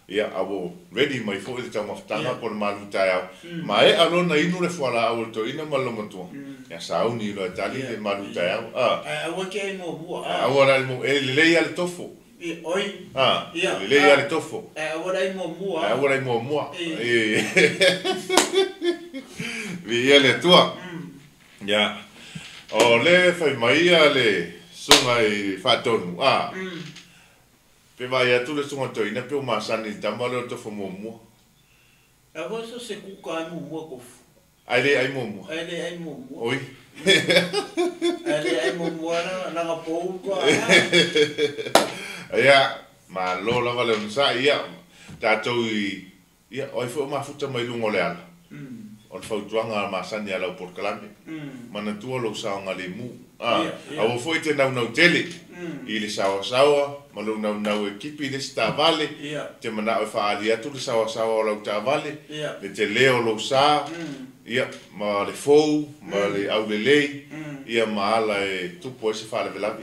ia, a ua ready mai foi le taumafataga po o le malu taeao. Maea loa ona inu le fualaau a le toeaina ma le olomatua, ia sauni loa e tali le malu taeao. Ae aua te ai muamua. Aua la le e lelei lava le tofo. Ia, oi. A, Ia, lelei a. lava le tofo. Ae aua le ai muamua. Ae aua le ai muamua. E. Viia le Atua. Ia. O lea e fai mai ia le susuga i Faatonu, a. Pe vaai atu le susuga toeaina pe ua masani i le tama lea o le tofo muamua. Aua so se kuka ai muamua kofu. Ae le ai muamua. Ae le ai muamua. Oi. Ae le ai muamua lana pou toa. Ia, malo lava le onosai, ia, tatou i, ia, o ai foi o mafuta mai luga o le ala. O le fautuaga masani a lau polokalame. Manatua lou saogalemu. A, aua foi e te naunau tele i le saoasaoa ma lou naunau e kipi le isi taavale, e te manao e faaali atu le saoasaoa o lau taavale, le tele o lou sa, ia, ma le fou, ma le aulelei, ia, ma ala e tupu ai se faalavelave.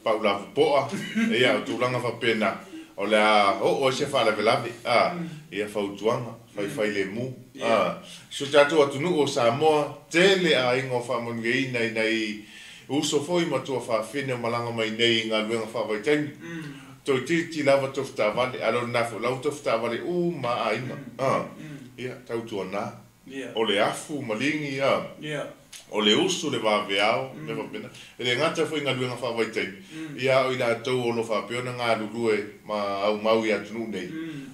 Pau lapopoa, ia, o tulaga faapena, o le a oo ai se faalavelave, a, ia, fautuaga, faifai lemu. A, si o tatou atunuu o Samoa, tele aiga o faamanuiaina i nai uso foi ma tuafafine o malaga mai nei i galuega faavaitaimi. Toeitiiti lava tofu taavale, a o lena foi la ua tofu taavale uma lava aiga. A, ia, tautuana, o le afu maligi, a. O le usu le vaveao, mea faapena. E le gata foi i galuega faavaitaimi, ia a o i latou o lo o faapea ona galulue ma aumau i atunuu nei,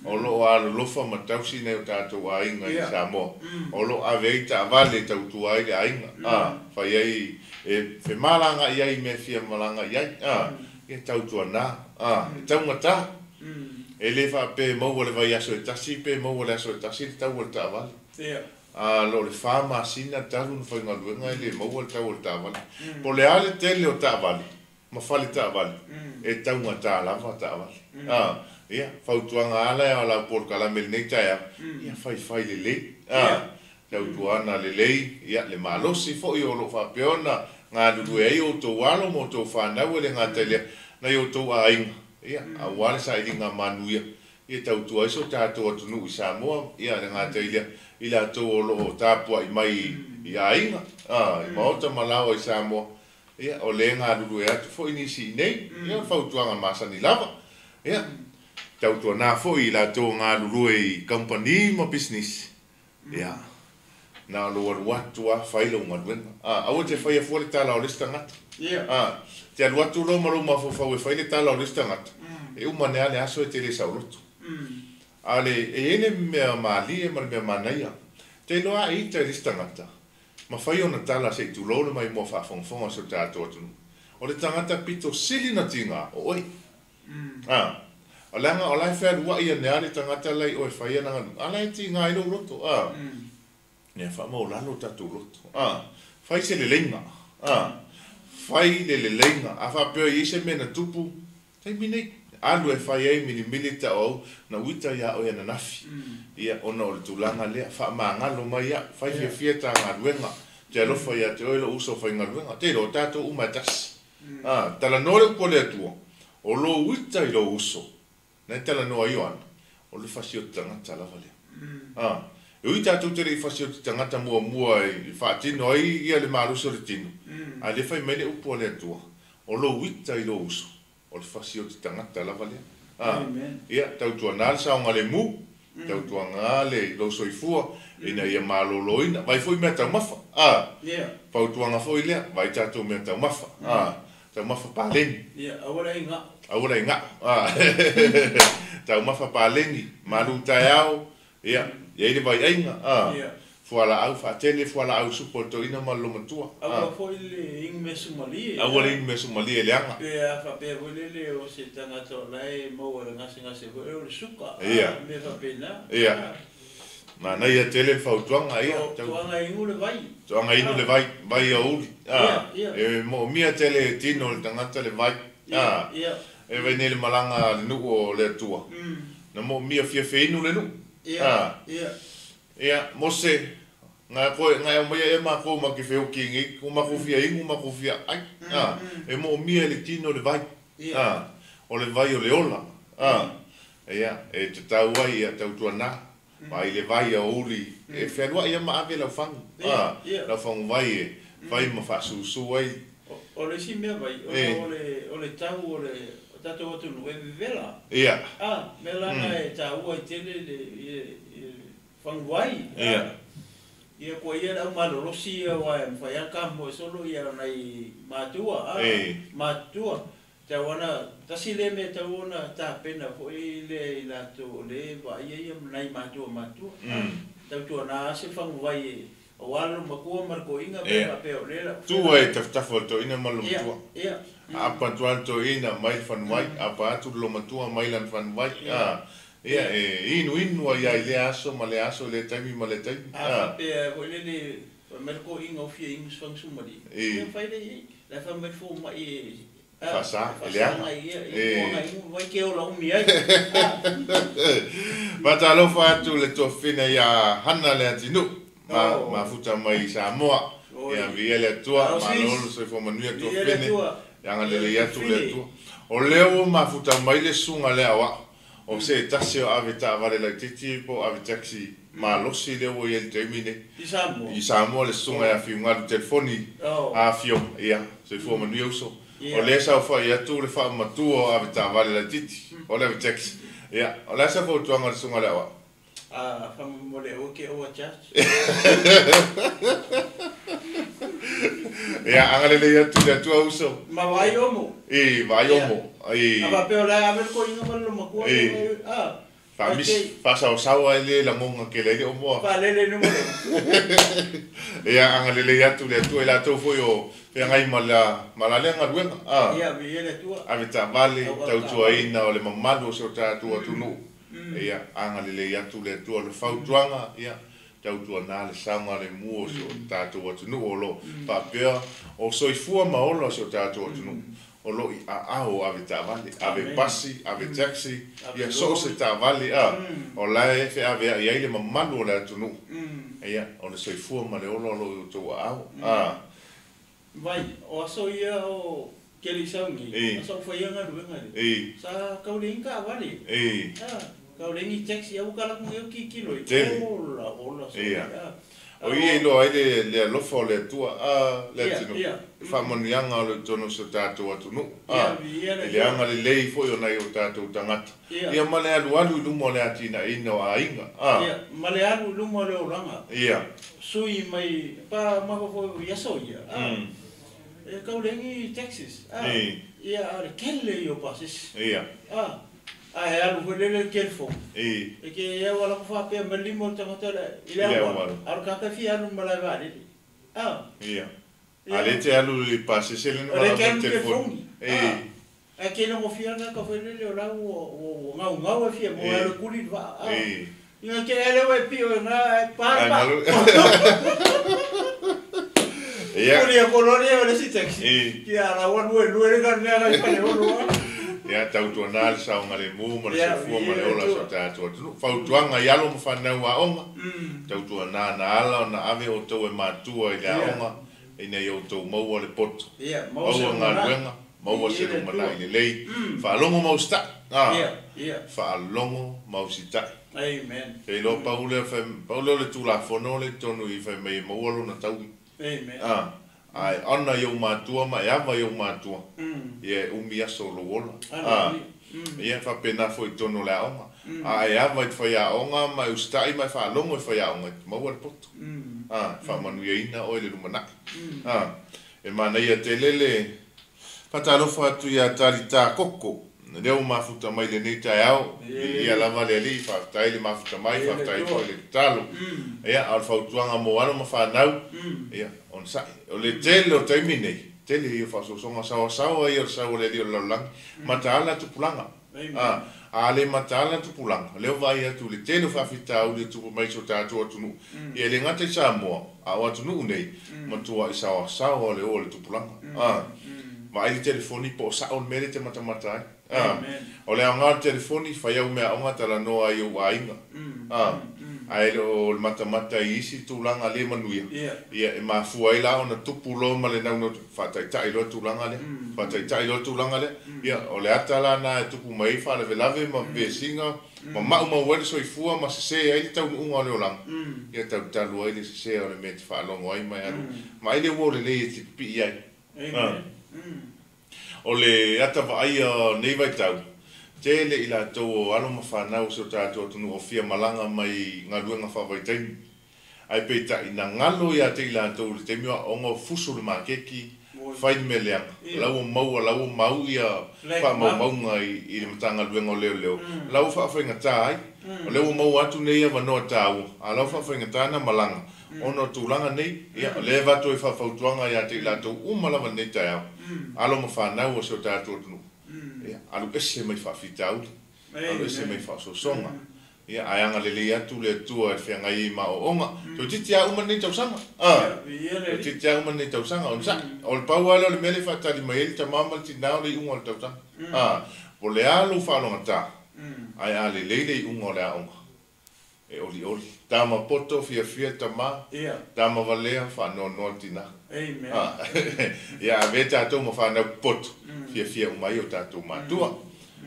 o lo o alolofa ma tausi nai o tatou aiga i Samoa. O lo o ave ai taavale e tautua ai le aiga, a, fai ai, e femalagaai ai i mea e fia malaga i ai, a, ia tautuana, a, e taugata. E le faapea e maua i le vaiaso e tasi pe maua i le aso e tasi le tau o le taavale. A lo o le fa masina talu ona faigaluega e le maua le tau o le taavale. Po o le a le tele o taavale ma fale taavale, e taugata lava taavale. A, ia, fautuaga lava la a lau polokalame i lenei taeao, ia faifai lelei, a, tautuana lelei, ia, le malosi foi o lo o faapea ona galulue ai outou alo ma outou fanau e le gata i lea, nai outou aiga, ia, aua le sailiga manuia ia tautua ai so tatou atunuu i Samoa, ia le gata i lea, i latou o lo o tapuai mai i aiga, i maota ma laoa i Samoa, ia, o lea e galulue atu foi nisi i inei, ia, o le fautuaga masani lava, ia, tautuana foi i latou o galulue i kamupani ma pisinisi, ia, na o lou alu atu lava fai lau galuega, aua e te faia fua le tala o le isi tagata. E te alu atu loa ma lou mafaufau e fai le tala o le isi tagata, e uma ane lava le aso e te le saoloto. A o le, e i ai le mea malie ma le mea manaia, e te iloa a e ita i le isi tagata, ma fai ona tala se i tulou le maimoa faafogafoga o si o tatou atunuu, o le tagata pito sili ona tiga o oe. A, o leaga o la e fealuai ane lava le tagata la i o e fai ana galuega, a o la e tiga ai lou loto. A. Ia faamaualalo o tatou loto. A, fai se leleiga. A, fai le leleiga. A faapea e i ai se mea na tupu, taimi nei, alu e fai ai milimili taoau na uita ia oe ananafi. Ia, ona o le tulaga lea, faamagalo mai au, fai fiafia ta galuega, ou te alofa ia te oe lou uso faigaluega. Te iloa, o tatou uma e tasi. A, talanoa le upu a le Atua, o lou uita i lou uso, Na e talanoa ai Ioane, o le fasioti tagata lava lea. A, e ui tatou te le i fasioti tagata muamua e faatino ai ia le malosi o le tino, a o lea e fai mai le upu a le Atua, o lou ita i lou uso, o le fasioti tagata lava lea. A, ia, tautuana le saogalemu, tautuana le lou soifua ina ia maloloina. Vaai foi meataumafa, a, fautuaga foi lea, vaai tatou meataumafa, a, taumafa paleni. Aua le ai ga'o. Aua le ai ga'o. Taumafa paleni, malu taeao, ia, i ai le vaiaiga, fualaau faatele, fualaau supo a le toeaina ma le lomatua. Aua foi le inu measumalie. Aua le inu measumalie e leaga. Pe a faapea foi lele o se tagata o la e maua i le gasegase foi lele o le suka, mea faapena. Ia. Manaia tele le fautuaga, ia. Toaga inu le vai. Toaga inu le vai, vai aoauli. E moomia tele e tino o le tagata le vai. E vaai nei le malaga a le nuu o le Atua. Na moomia fia feinu le nuu. Ia, Mose, na koe, na e aumaia ea makou ma ke feoki nei, ko makou fia inu, makou fia ai. E moomia e le tino le vai. O le vai o le ola. Ia, e tatau ai, ia, tautuana. Vaai le vai aoauli e fealuai lava ma ave lau fagu, lau faguvai e fai ma faasusu ai. O le isi mea vai, ona o le tau o le tatou atunuu e vevela. Ia. A, mea la na e taua ai tele le faguvai. Ia. Ia kua ia le au malolosi ia aua e mafai lava ona kamoe solo ia nai matua, a, matutua. Tau ana, tasi lea mea e tatau ona tapena foi lea i latou o lea e vaaia ia ma nai matua matutua. Tautuana lava se faguvai e aua le loomatua ma le toeaina pe a faapea o lea la. Tu ai i tafatafa o le toeaina ma le loomatua. Ia. Aapa atu lava le toeaina mai le fanuvai, aapa atu le loomatua mai lana fanuvai. Ia, e inuinu ai lava i lea aso ma lea aso, i lea taimi ma lea taimi. A faapea foi lele fai mai le toeaina ua fia inu se fagasumali, ia fai lea i ai. La e fai mai le fomai e Faasa, e leaga. Faatalofa atu le tuafafine ia Hana Leatinuu, mafuta mai i Samoa. Ia viia le Atua, malo le soifua manuia tuafafine, ia agalelei atu le Atua. O lea ua mafuta mai le susuga lea o a'u, o se tasi o ave taavale laitiiti po o ave taxi malosi lea ua i ai i le taimi nei i Samoa, le susuga ia Fiugalu Telefoni Afio, ia soifua manuia uso. O lea e saofai atu le faamatua o ave taavale laitiiti, o le ave taxi. Ia, o le a se fautuaga a le susuga lea o a'u? Faamolemole aua ke overcharge. Ia, agalelei atu le Atua uso. Ma vaai omo. I, vaai omo. I. A faapea o la e ave le toeaina ma le loomatua. I. Faamisi, faasaosaoa ai le lagoga tele ai le omo a. Faalele i luma le omo. Ia, agalelei atu le Atua i latou foi o feagai ma la ma la lea galuega, a. Ia, viia le Atua. Ave taavale, tautuaina o le mamalu o si o tatou atunuu. Ia, agalelei atu le Atua. O le fautuaga, ia, tautuana le saogalemu o si o tatou atunuu o lo o faapea o soifua ma ola o si o tatou atunuu o lo o i aao o ave taavale, ave pasi, ave taxi, ia so o se taavale, a, o la e feaveai ai le mamalu o le atunuu. Ia, o le soifua ma le ola o lo o i outou aao, a. Vai, o aso ia o Kelisauni, a sa ou faia galuega lea, sa tau leai ni taavale, a, tau leai ni taxi, a ua talaatu nei au tilotilo i ai, ola, ola, sole, a. O i e iloa ai le alofa o le Atua, a le atunuu, le faamanuiaga o lo o i totonu o si o tatou atunuu, a, i le agalelei foi o nai o tatou tagata, ia ma le alualu i luma o le atinaeina o aiga, a. Ia, ma le alu i luma o le olaga. Sui mai pa mafaufau i aso ia, a, e tau leai ni taxes, a, ia, a o le tele ia o pasese, a, ae alu foi lele le telefoni, e te au ala atu faapea mai le lima o le tagata i le auala, a o le tagata e fia alu i le malae vaalele, a. Ia. A lea e te alu i le pasese lea na O lea e te alu i le telefoni, a, ae te iloga fia le tagata foi lele o la ua gaugau e fia maua e alu e kuli le vaa, a. Ina te ea lea ua e pio i ina ae pa le vaa. Kuli atu loa lea o le isi taxi, ia la ua lue lue le mea na i Faleolo a. Ia, tautuana le saogalemu ma le soifua ma le ola o si o tatou atunuu. Fautuaga i alo ma fanau aoga, tautuana na ala ona ave outou e matua i le aoga ina ia outou maua le poto, maua galuega, maua se lumanai lelei. Faalogo ma usitai, a, faalogo ma usitai. E iloa pau lea, pau lea o le Tulafono lea i totonu i i fai mai e maua lona taui. A, ae honour i ou matua ma e ava i ou matua, ia e umi aso o lou ola. A, ia e faapena foi i totonu o le aoga. A e ava i le faiaoga ma e usitai ma e faalogo i le faiaoga, e te maua le poto. A, e faamanuiaina oe i le lumanai. A, e manaia tele le faatalofa atu ia Talita Koko, lea ua mafuta mai i lenei taeao. Viia lava le Alii, faafetai le mafuta mai, faafetai foi i le tatalo. Ia, a o le fautuaga mo alo ma fanau, ia, onosai. O le tele o taimi nei, tele ia o faaosoosoga saoasaoa ia o le sau o le Alii o le lalolagi, mataala tupulaga. A, a le mataala tupulaga, lea ua vaai atu i le tele o faafitauli e tupu mai i si o tatou atunuu, ia e le gata i Samoa, a o atunuu nei, matuai saoasaoa le o a le tupulaga. A, vaai le telefoni po o sao le mea lea e te matamata ai. A, o le aoga o le telefoni, fai au meaaoga talanoa ai i ou aiga. A, ae le o le matamata i isi tulaga le manuia, ia e mafua ai la ona tupu loa ma le naunau, faataitai loa le tulaga lea, faataitai loa le tulaga lea. Ia, o le ata la lena e tupu mai ai faalavelave ma vesiga, ma maumau ai le soifua ma sese ai le taunuuga o le olaga, ia talutalu ai le sese o le mea e te faalogo ai ma e alu, vaai le uo lelei e te pipii ai. O le ata vaaia nei vaitau, tele i latou o alo ma fanau o si o tatou atunuu o fia malaga mai galuega faavaitaimi. Ae peitai na galo ia te i latou i le taimi o aoga o fusu le maketi, fai le mea leaga. La ua maua, la ua mau ia faamaumauga i le Matagaluega o Leoleo, la ua faafaigata ai. O lea ua maua atu nei avanoa taua, a o la ua faafaigata ona malaga ona o tulaga nei. Ia, o lea e avatu ai faafautuaga ia te i latou uma lava i lenei taeao, alo ma fanau o si o tatou atunuu, ia, alu ese mai faafitauli, alu ese mai faaosoosoga. Ia, ae agalelei atu le Atua e feagai ai ma aoaoga. Toeitiiti lava uma lenei tausaga. Toeitiiti lava uma lenei tausaga, onosai. O le pau lava lea o le mea lea e faatali mai ai le tama ma le tina o le iuga o le tausaga. Po o le a lou faalogata, ae a lelei le iuga o le aoga, e olioli. Tama poto fiafia le tama, tama valea faanoanoa le tina. Ia avea tatou ma fanau popoto, fiafia uma ai o tatou matua.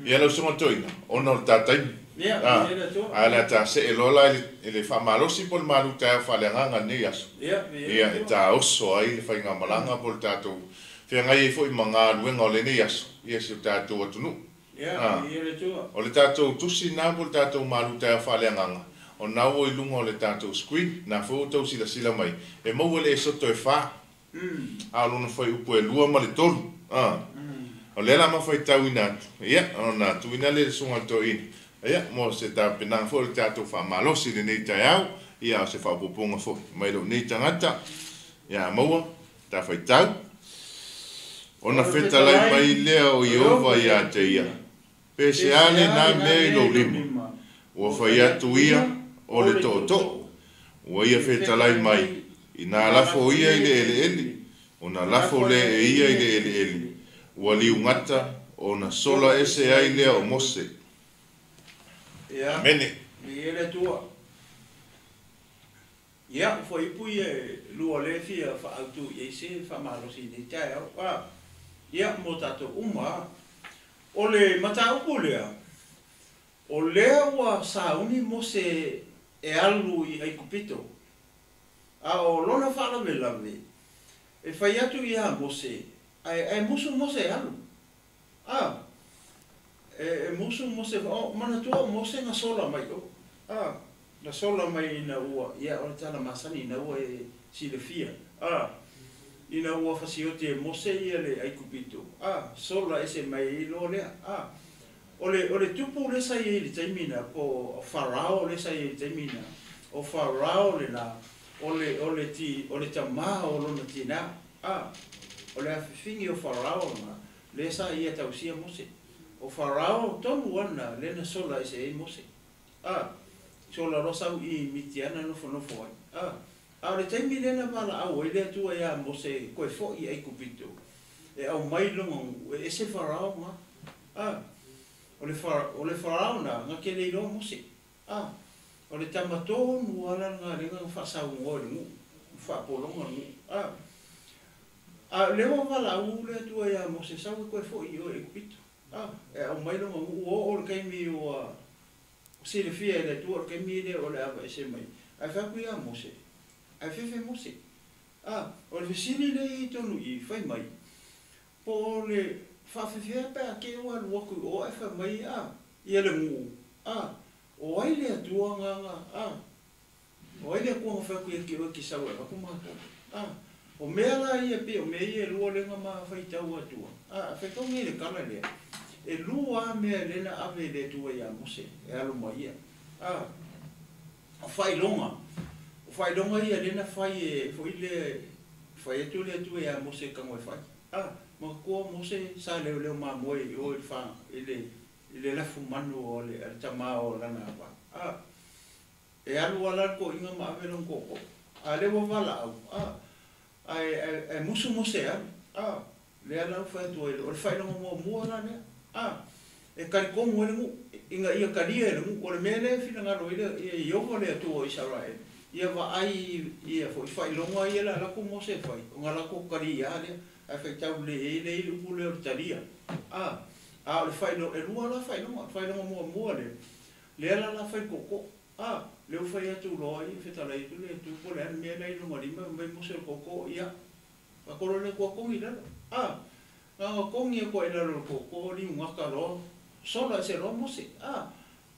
Ia lau susuga toeaina, ona o le ta taimi. Ae o le a ta see loa la i le faamalosi po o le malu taeao faaleagaga i lenei aso. Ia e ta oso ai le faigamalaga po o le tatou feagai ai foi ma galuega o lenei aso ia si o tatou atunuu. O le tatou tusi lena po o le tatou malu taeao faaleagaga, o lena ua i luga o le tatou screen, lena foi ua outou silasila mai, e maua le esoto e 4, a o lona fuaiupu e 2 ma le 3. O lea la ma faitauina atu, ia, ona tuuina lea i le susuga i le toeaina, ia, mo se tapenaga foi o le tatou faamalosi i lenei taeao, ia, o se faaopoopoga foi mai lou nei tagata, ia, maua, ta faitau. Ona fetalai mai lea o Ieova ia te ia, Pe se a lena mea i lou lima? Ua fai atu ia, O le tootoo. Ua ia fetalai mai, Inā lafo ia i le eleele, ona lafo lea e ia i le eleele, ua liugata, ona sola ese ai lea o Mose. Ia, Amene. Viia le Atua. Ia, o fuaiupu ia e lua lea e fia faaautu i ai se faamalosi i lenei taeao. A, ia, mo tatou uma. O le mataupu lea, o lea ua sauni Mose e alu i Aikupito, a o lona faalavelave, e fai atu ia Mose, ae musu Mose e alu. A, e musu Mose, o, manatua o Mose na sola mai o. A, na sola mai ina ua, ia, o le tala masani ina ua e silafia. A, ina ua fasioti e Mose ia le Aikupito, a, sola ese mai ai loa lea. A, o le tupu lea sa i ai i le taimi na, po o Farao lea sa i ai i le taimi na, o Farao lena, o le tamā o lona tinā. A, o le afifigi o Farao lena, lea sa ia tausia Mose. O Farao tonu ana lea na sola ese ai Mose. A, sola loa sau i Mitiana nofonofo ai. A, a o le taimi lea na valaau ai le Atua ia Mose koe fo'i i Aikupito, e aumai lona nuu, e ese Farao na. A, o le Farao na, na te le iloa Mose. A, o le tama tonu ala lena lea na faasaunoa i le nuu, faapologa le nuu. A, a lea ua valaau le Atua ia Mose sau e koe fo'i i o i Aikupito. A, e aumai lona nuu o o le taimi ua silafia e le Atua o le taimi lea o le avaese mai. Ae fai atu ia Mose, ae fefe Mose. A, o le fesili lea i tonu i fai mai, po o le faafefea pe a te ua alu atu i o ae fai mai, a, ia le nuu, a, o ai le Atua nga, a, o ai le Atua na fai atu ia te oe te sau e avatu matou. A, o mea la ia pe o mea ia e lua lea na ma faitau atua. A, faitau nei le tala lea, e lua a mea lea na ave le Atua ia Mose e alu mai ia. A, o faailoga ia lea na fai e foi le fai atu le Atua ia Mose tago e fai. A, manatua Mose sa leoleo mamoe i o i le lafu manu o le tamā o lana ava. A, e alu ala le toʻiga ma ave lona tootoo. A lea ua valaau, a, ae musu Mose e alu. A, lea la ua fai atu ai, o le faailoga muamua la lea. A, e talitonu ai le nuu, ina ia talia e le nuu. O le mea lea e finagalo ai le Ieova le Atua o Isaraele, ia vaai ia foi faailoga ia la latou Mose e fai, ona latou talia lea. Ae faitau le ai le upu lea o le talia. A, a o le faailoga, e lua la faailoga, faailoga muamua lea, lea la la fai tootoo. A, lea ua fai atu loa ia fetalai atu le Atua po o le a le mea la i lona lima, mai Mose o le tootoo, ia, fakolo le Atua togi i lalo. A, Na kongi ko ila lo ko ko ni unga ka lo sola se lo mo se a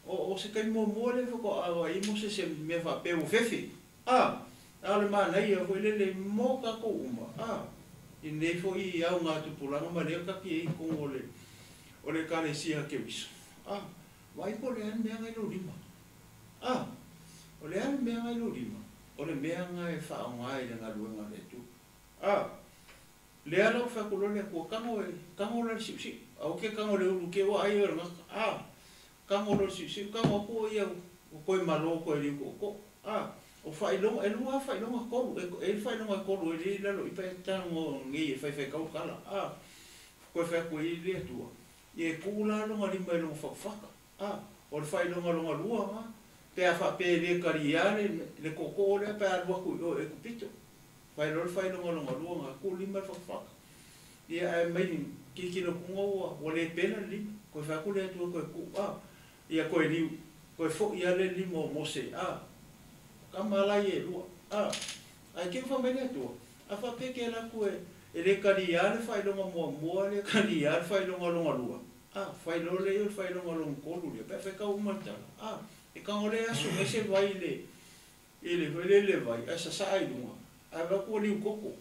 o se kai mo mo le ko a wa i mo se se me fa pe o fefe a a le mana ia ko le le mo ka ko uma a i nei fo i au ngā tupulanga ma lea kaki e i kongo o le kalesia ke wiso a vai po le an mea ngai lo lima a o le an mea ngai lo lima o le mea ngai fa o ngai le ngaluenga le tu a le ala o whakulo le kua kango e kango la siu siu au ke kango le ulu ke wa ai o nga a kango lo siu siu kango ko ia o koe malo koe liu ko ko a o whailonga e lua whailonga kolu e whailonga kolu e le lalo i pe tango ngi e whai whai kau kala a koe whai koe i le atua e kula longa lima e longa whakawhaka a o le whailonga longa lua ma pe a wha pe le kari le koko le pe a lua kui o e kupito whai lor whai longa longa lua ngā ku lima whakawhaka ia ai mai kikino kunga ua wa le pena lima koe whai ku le atua koe ku a ia koe liu koe fo ia le lima o Mose a ka malai e lua a ai ke wha mai le atua a wha peke la koe e le kari ia le whai longa mua mua le kari ia le whai longa longa lua a whai lole i whai longa longa kolu le pe whai ka umatala a e kango le aso me se vai le e le le le vai a sa sa ai lunga a va ko liu koko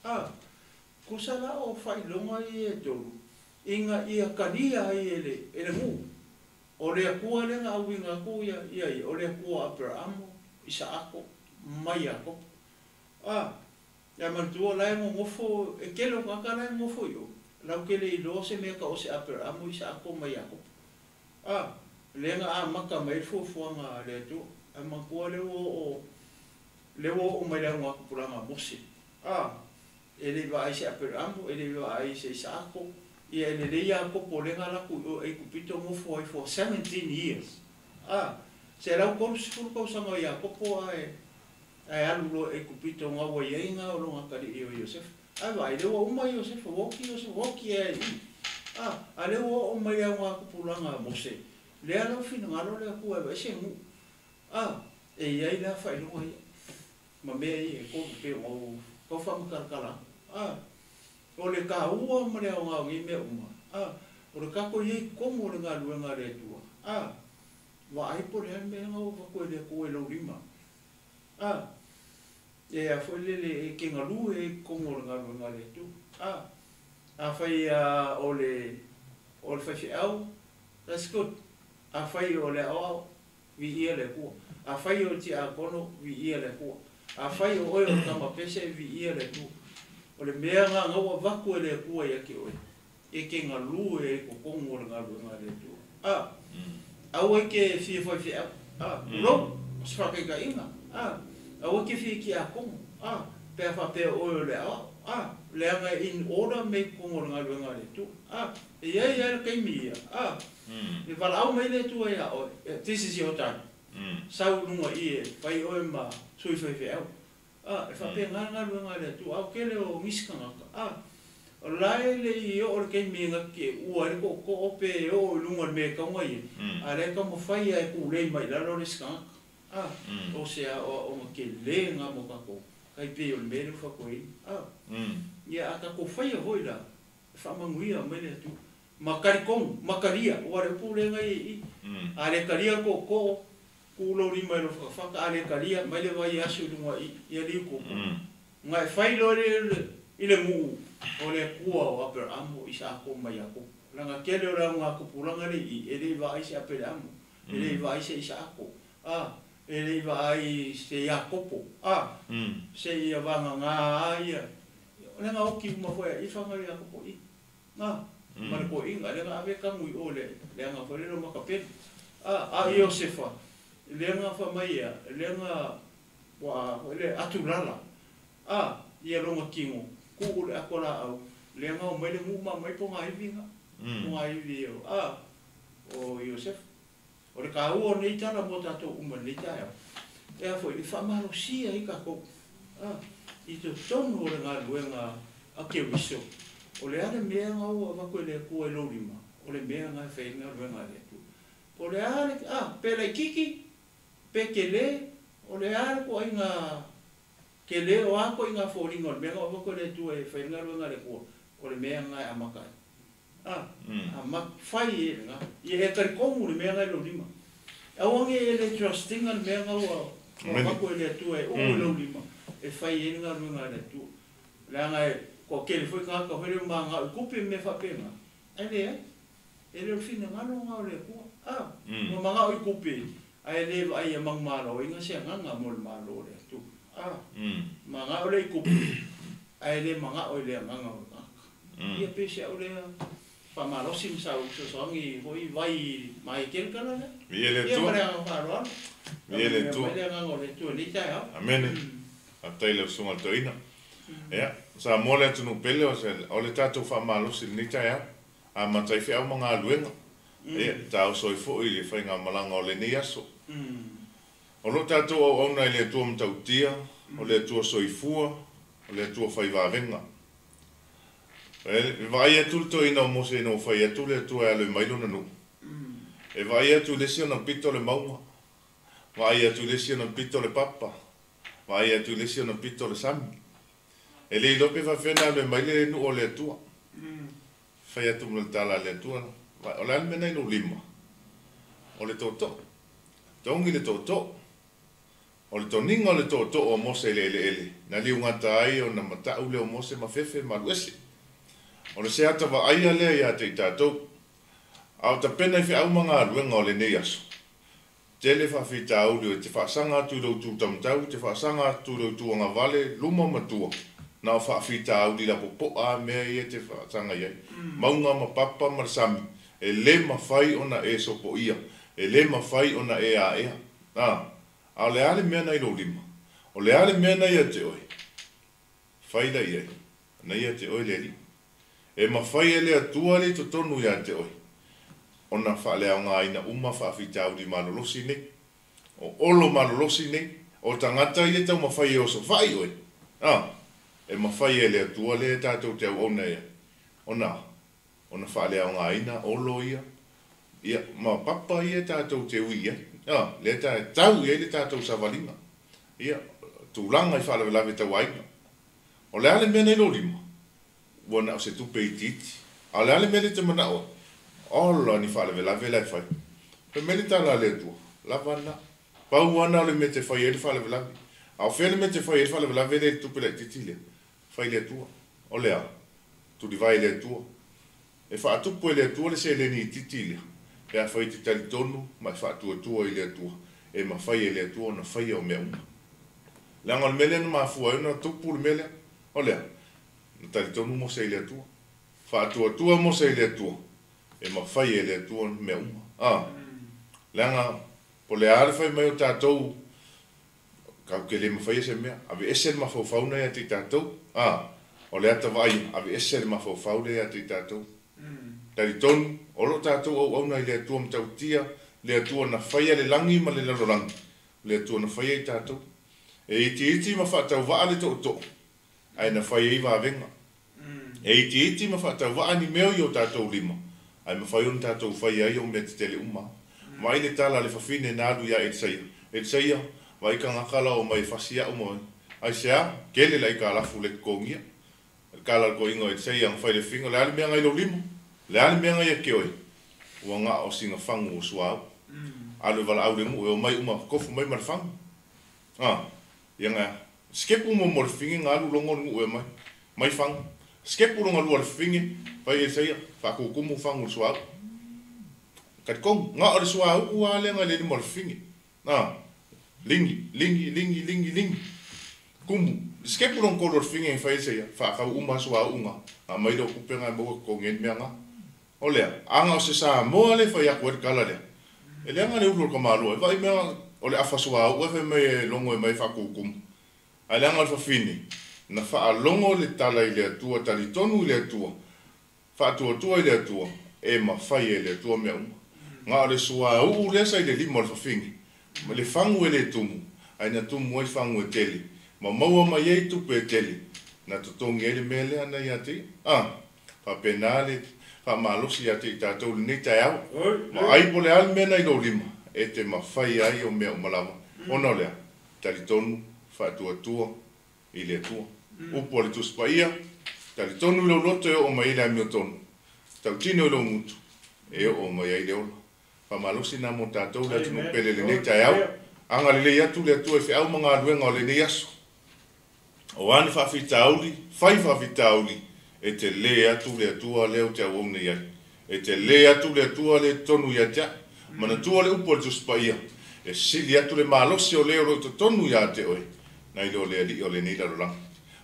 a kusa la o whai longa i e tolu inga ia karia ai e le ngu o le akua le nga awinga ku ia ia o le akua Abrahamu Isaako mai Iakopo a ia mantua la e ngofo e kelo ka ka la e ngofo yo lau ke le ilo se mea ka o se Abrahamu Isaako mai Iakopo a le nga a maka mai fuafuaga le Atua a makua le ua o le ua o mai le auga kupulaga Mose a e le vaai se Abrahamu e le vaai se Isaako ia e lelei Iakopo le nga laku o e kupito ngofo ai for 17 years a se lau 30 kausaga o Iakopo ae alu loa e kupito nga ua iai ga o loga kali'i o Iosefa ae vaai le ua uma Iosefa ua oki Iosefa ua oki ai a a le ua oo mai le auga kupulaga a Mose lea lau finagalo le Atua e vaai se gu'u a e iai le afailoga ia ma mea ia e kolu pe o kau faamakarakala a o le kāua ma le aoga o nei mea uma a o le kako iai komo o le galuega a le Atua a vaai po le a le mea ga ua vaku e le Atua i lou lima a e a foi lele e ke galue e komo o le galuega a le Atua a afai a o le faifeau that's good afai o le aoao viia le Atua afai o tiakono viia le Atua afai o oe o le kamapese viia le Atua o le mea ga gaua vaku e le Atua ia ke oe e ke galue e kokogo o le galuega a le Atua a aua ke fia faifeau a lou o se faakaikaʻiga a aua ke fia kiakogo a pe a faapea oe o le aoao a leaga in order me kogo o le galuega a le Atua a e iai ai le kaimi ia a e valaau mai le Atua ia oe this is your time sau luga i e fai oe ma sui faifeau a e faapea ga galuega a le Atua au kele o gisi kagaka a o lae le i oo le kaimi ga ke ua ai le koʻokoʻo pe oo i luga o le mea e kauga ia a lea taumafai a e kulei mai lalo le isi kagaka a o se aʻoaʻoga kelē ga mo kakou kai pei o le mea le ufakoeina a ia a takou faia foi la e faamanuia mai le Atua ma kalikonu ma kalia ua le upu lega ia i a le kalia le koʻokoʻo kuʻu lou lima i lou fakafaka a le kalia mai le vai aso i luga i ia liu koko ga e fai loa i le guʻu o le Atua o Aperamo Isaako ma Iakopo laga kele o le auga kupulaga leʻi e leʻi vaai se Aperamo e leʻi vaai se Isaako a e leʻi vaai se Iakopo a se ia vagagā a ia o lega oki uma foi a ifaga Iakopo i a ma le koʻiga lega ave kagu i o le leaga foi le lo makapelu a Iosefa lega faamai ia lega ua le atulala a ia loga tigo kuʻu le ato laʻau lega o mai le guʻu ma mai pogāivi ga pogāivi o a o Iosefa o le kāua o nei tala mo tatou uma lenei taeao e a foi e faamalosia ai takou a i totonu o le galuega a Keriso o le a le mea ga ua avatu e le Atua i lou lima o le mea ga e fai ai le galuega a le Atua o le a le a pe laititi pe kelē o le a le toaiga kelē o a toaiga foliga o le mea ga ua avatu e le Atua e fai ai le galuega a le Atua O le mea lena e amata ai. A, amata, fai i ai lena. Ia e talitonu i le mea lena i lou lima. Aua ne i e le trust ina le mea lena ua avatu e le Atua e uu i lou lima e fai ai le galuega a le Atua. Leaga e toatele foi tagata foi lea ua mananao i tupe ma mea faapena, ae leai. E le o le finagalo lena o le Atua. A, ua manao i tupe, ae le vaai ia manumaloina se agaga mo le Malo o le Atua. A, manao lea i tupe, ae le manao i le agaga o le tagata. Ia pei o si au lea faamalosi ma sau fesoasoani foi vai mai tele tala lea. Viia le Ia Atua. ma le agaga faaaloalo. Viia le Atua. Mai le agaga o le Atua i lenei taeao. Amene. Faafetai i lau susuga i le toeaina. Ia, Samoa le atunuu pele o se, o le tatou faamalosi i lenei taeao. Amata ai feau ma galuega. Ia, taoso ai foi le faigamalaga o lenei aso. O lo o tatou auauna i le Atua matautia, o le Atua soifua, o le Atua fai vavega. E vaai atu le toeaina o Mose ina ua fai atu le Atua e alo mai lona nuu. E vaai atu i le isi ona pito o le mauga, vaai atu i le isi ona pito o le papa, vaai atu i le isi ona pito o le sami. E le iloa pe faapefea ona alo mai le nuu o le Atua. Fai atu ma le tala a le Atua, o le a le mea lena i lou lima? O le tootoo. Togi le tootoo. O le toniga o le tootoo o Mose i le eleele, na liugata ai ona matau lea o Mose ma fefe ma alu ese. O le seata vaaia lea ia te i tatou. A o tapena i feau ma galuega o lenei aso. Tele faafitauli o te faasaga atu i lou tu taumatau, te faasaga atu i lou tuagavale, luma ma tua. Na o faafitauli lapopoa a mea ia te faasaga i ai. Mauga ma papa ma le sami, e le mafai ona e sopoia, e le mafai ona e aea. A o le a le mea na i lou lima? O le a le mea na ia te oe? Fai la i ai, na ia te oe le Alii. E mafai e le Atua le i totonu ia te oe. Ona faaleaogaina uma faafitauli malolosi nei. O olo malolosi nei. O tagata ia taumafai e osofai oe. E mafai e le Atua le tatou te auauna ia. Ona faaleaogaina olo ia. Ia, ma papa ia tatou te ui ai. Le ta tau ia le tatou savaliga. Ia, tulaga i faalavelave tauaiga. O le a le mea nei lou lima? Ua na o se tupe itiiti. A o le a le mea le te manao ai? Ola ni faalavelave la e fai. Fai mai le tala a le Atua, lava na. Pau ana o le mea te fai ai le faalavelave. A o fea le mea te fai ai le faalavelave le tupe laitiiti lea? Fai le Atua. O le a? Tulivae le Atua. E faatupu e le Atua le seleni itiiti lea. Pe a fai te talitonu ma e faatuatua i le Atua. E mafai e le Atua ona faia o mea uma. Leaga o le mea lea na mafua ai ona tupu le mea lea. O le a? Na talitonu Mose i le Atua. Faatuatua Mose i le Atua. E mafai e le Atua mea uma. Leaga po le a le fai mai o tatou kau ke le mafai e se mea. Ave ese le mafaufau na ia te i tatou. O le ata vaai, ave ese le mafaufau le ia te i tatou. Talitonu, o lo tatou auauna i le Atua matautia, le Atua na faia le lagi ma le lalolagi, le Atua na faia i tatou. E itiiti ma faatauvaa le tootoo, ae na fai ai vavega. E itiiti ma faatauvaa ni mea i o tatou lima, ae mafai ona tatou fai ai o mea tetele uma. Vaai le tala a le fafine na alu ia Elisaia. Elisaia, vaai tagata la o mai e fasi au ma ai se a, kele la i ka lafu le totogia. Le tala le toeaina o Elisaia na fai le finga, le a le mea ngai lou lima? Le a le mea ngai ia ke oe? Ua ngā o singa fangu o suau. Alu e valaau le nuu e omai uma kofu mai ma le fagu. Ia nga skepu mo mo le finge ngā alu longo le nuu e omai. Mai fagu. Skepu longa lua le finge, fai Elisaia, whaakukumu fangu le suau. Katikong, ngā o le suau ua le ngai le lima o le finge. Lingi, lingi, lingi, lingi, lingi. Kumu, skepu long kolo le finge fai Elisaia, whaakau uma suau unga. Ngā mai leo kupe ngai maua kongen mea ngā. O lea, anga o se Samoa le fai aku e le kala lea. E lea nga le ulu o le kamaloa, e vai mea o le afa suau, e fai mai e longo e mai whaakukumu. Ai le anga o le fafine, na whaalongo le tala i le Atua, talitonu i le Atua, whaatuatua i le Atua, e mawhai e le Atua mea uma. Ngā o le suau lea sa i le lima o le fafine, ma le fangu e le tumu, ai na tumu ai fangu e tele, ma maua mai ei tupe e tele, na totongi ai le mea lea na ia te, whapena le whamalosi ia te i tātou le nei taeao. Ma ai po le a le mea na i lou lima, e te mawhai ai o mea uma lava. Ona o lea, talitonu, whaatuatua i le Atua. Upu o le Tusi Paia, Talitonu i lou loto e oo mai ai le amiotonu, tautino i lou gutu e oo mai ai le ola. Faamalosi lena mo tatou le atunuu pele i lenei taeao. Agalelei atu le Atua i feau ma galuega o lenei aso. O a ni faafitauli, fai faafitauli, e tele atu le Atua lea ou te auauna i ai. E tele atu le Atua lea e totonu ia te au. Manatua le upu a le Tusi Paia, E sili atu le malosi o le o lo o i totonu ia te oe, nai lo le alii o lenei lalolagi.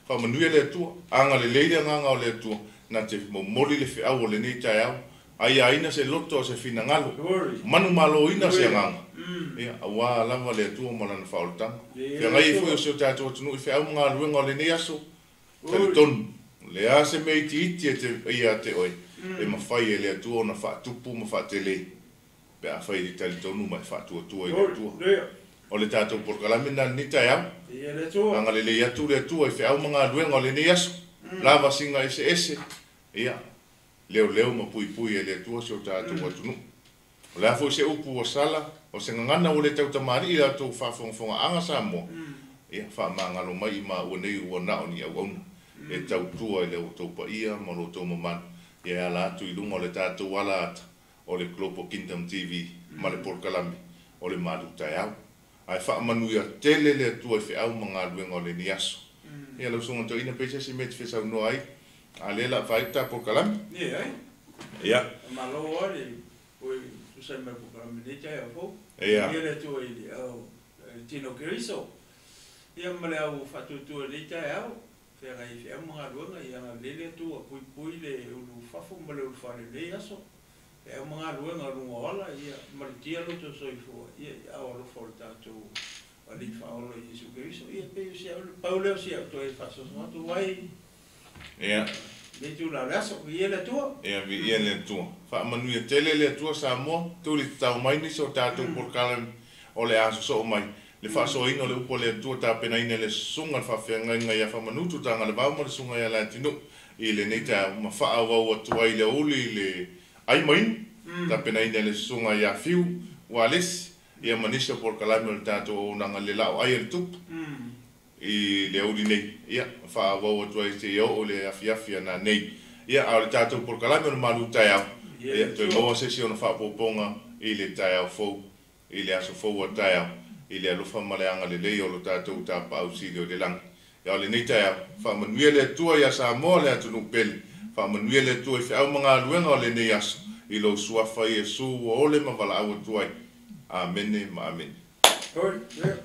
Faamanuia le Atua, agalelei le agaga o le Atua, na te momoli le feau o lenei taeao, aiaina se loto o se finagalo, manumaloina se agaga, ia, aua lava le Atua ma Lana faaolataga. Feagai ai foi o si o tatou atunuu i feau ma galuega o lenei aso, talitonu, o le a se mea itiiti e te ia te oe, e mafai e le Atua ona faatupu ma faatele, pe afai e te talitonu ma e faatuatua i le Atua. O le tatou polokalame lena i lenei taeao. Agalelei atu le Atua i feau ma galuega o lenei aso, lavasiga eseese, ia, leoleo ma puipui e le Atua si o tatou atunuu. O le a foi se upu ua sala, o se gagana ua le tautamalii i la outou faafogafogaaga Samoa, ia, faamagalo mai i maua nei ua na o ni auauna e tautua i le outou paia ma lo outou mamalu, ia e ala atu i luga o le tatou alaata o le Global Kingdom TV ma le polokalame o le Malu Taeao. Ae faamanuia tele le Atua i feau ma galuega o lenei aso. Ia lau Susuga Toeaina pei se isi mea e te fia saunoa ai, a lea la faaii ta polokalame. Ia, Ia. Malo lava le oi tusa mai polokalame nei taeao fou. Ia. Ia le Atua i le au tino Keriso. Ia ma le au faatuatua i lenei taeao. Feagai feau ma galuega ia agalelei le Atua puipui le ulu fafo ma le ulu fale i lenei aso. Feau ma galuega luga o ala ia malutia lo outou soifua ia i aao alofa o le tatou Alii Faaola Iesu Keriso. Ia pei o si au pau lea o si au toe faasoaso atu ai. Ia. Lenei tulaga o le aso, viia le Atua. Ia, viia le Atua. Faamanuia tele le Atua Samoa, tuli tatau mai nisi o tatou polokalame o le a sosoo mai. Le faasoaina o le upu a le Atua tapenaina e le Susuga le Faafeagaiga ia Faamanutu Tagalevao ma le Susuga ia Leatinuu i lenei taeao ma faaauau atu ai le aoauli i le ai ma inu, tapenaina e le Susuga ia Fiu Ualesi, ia ma nisi o polokalame o le tatou auaunaga le la'o ai a le Tupu i le aoauli nei, ia faaauau atu ai seia oo i le afiafi a nanei. Ia, a o le tatou polokalame o le malu taeao, ia toe maua se isi ona faaopoopoga i le taeao fou, i le aso fou a taeao, i le alofa ma le agalelei o lo tatou Tapaau Sili o i le lagi. Ia, o lenei taeao, faamanuia le Atua iā Samoa le atunuu pele, faamanuia le Atua i feau ma galuega o lenei aso, i lou suafa Iesu ua ole ma valaau atu ai. Amene ma amene. Oi, ia.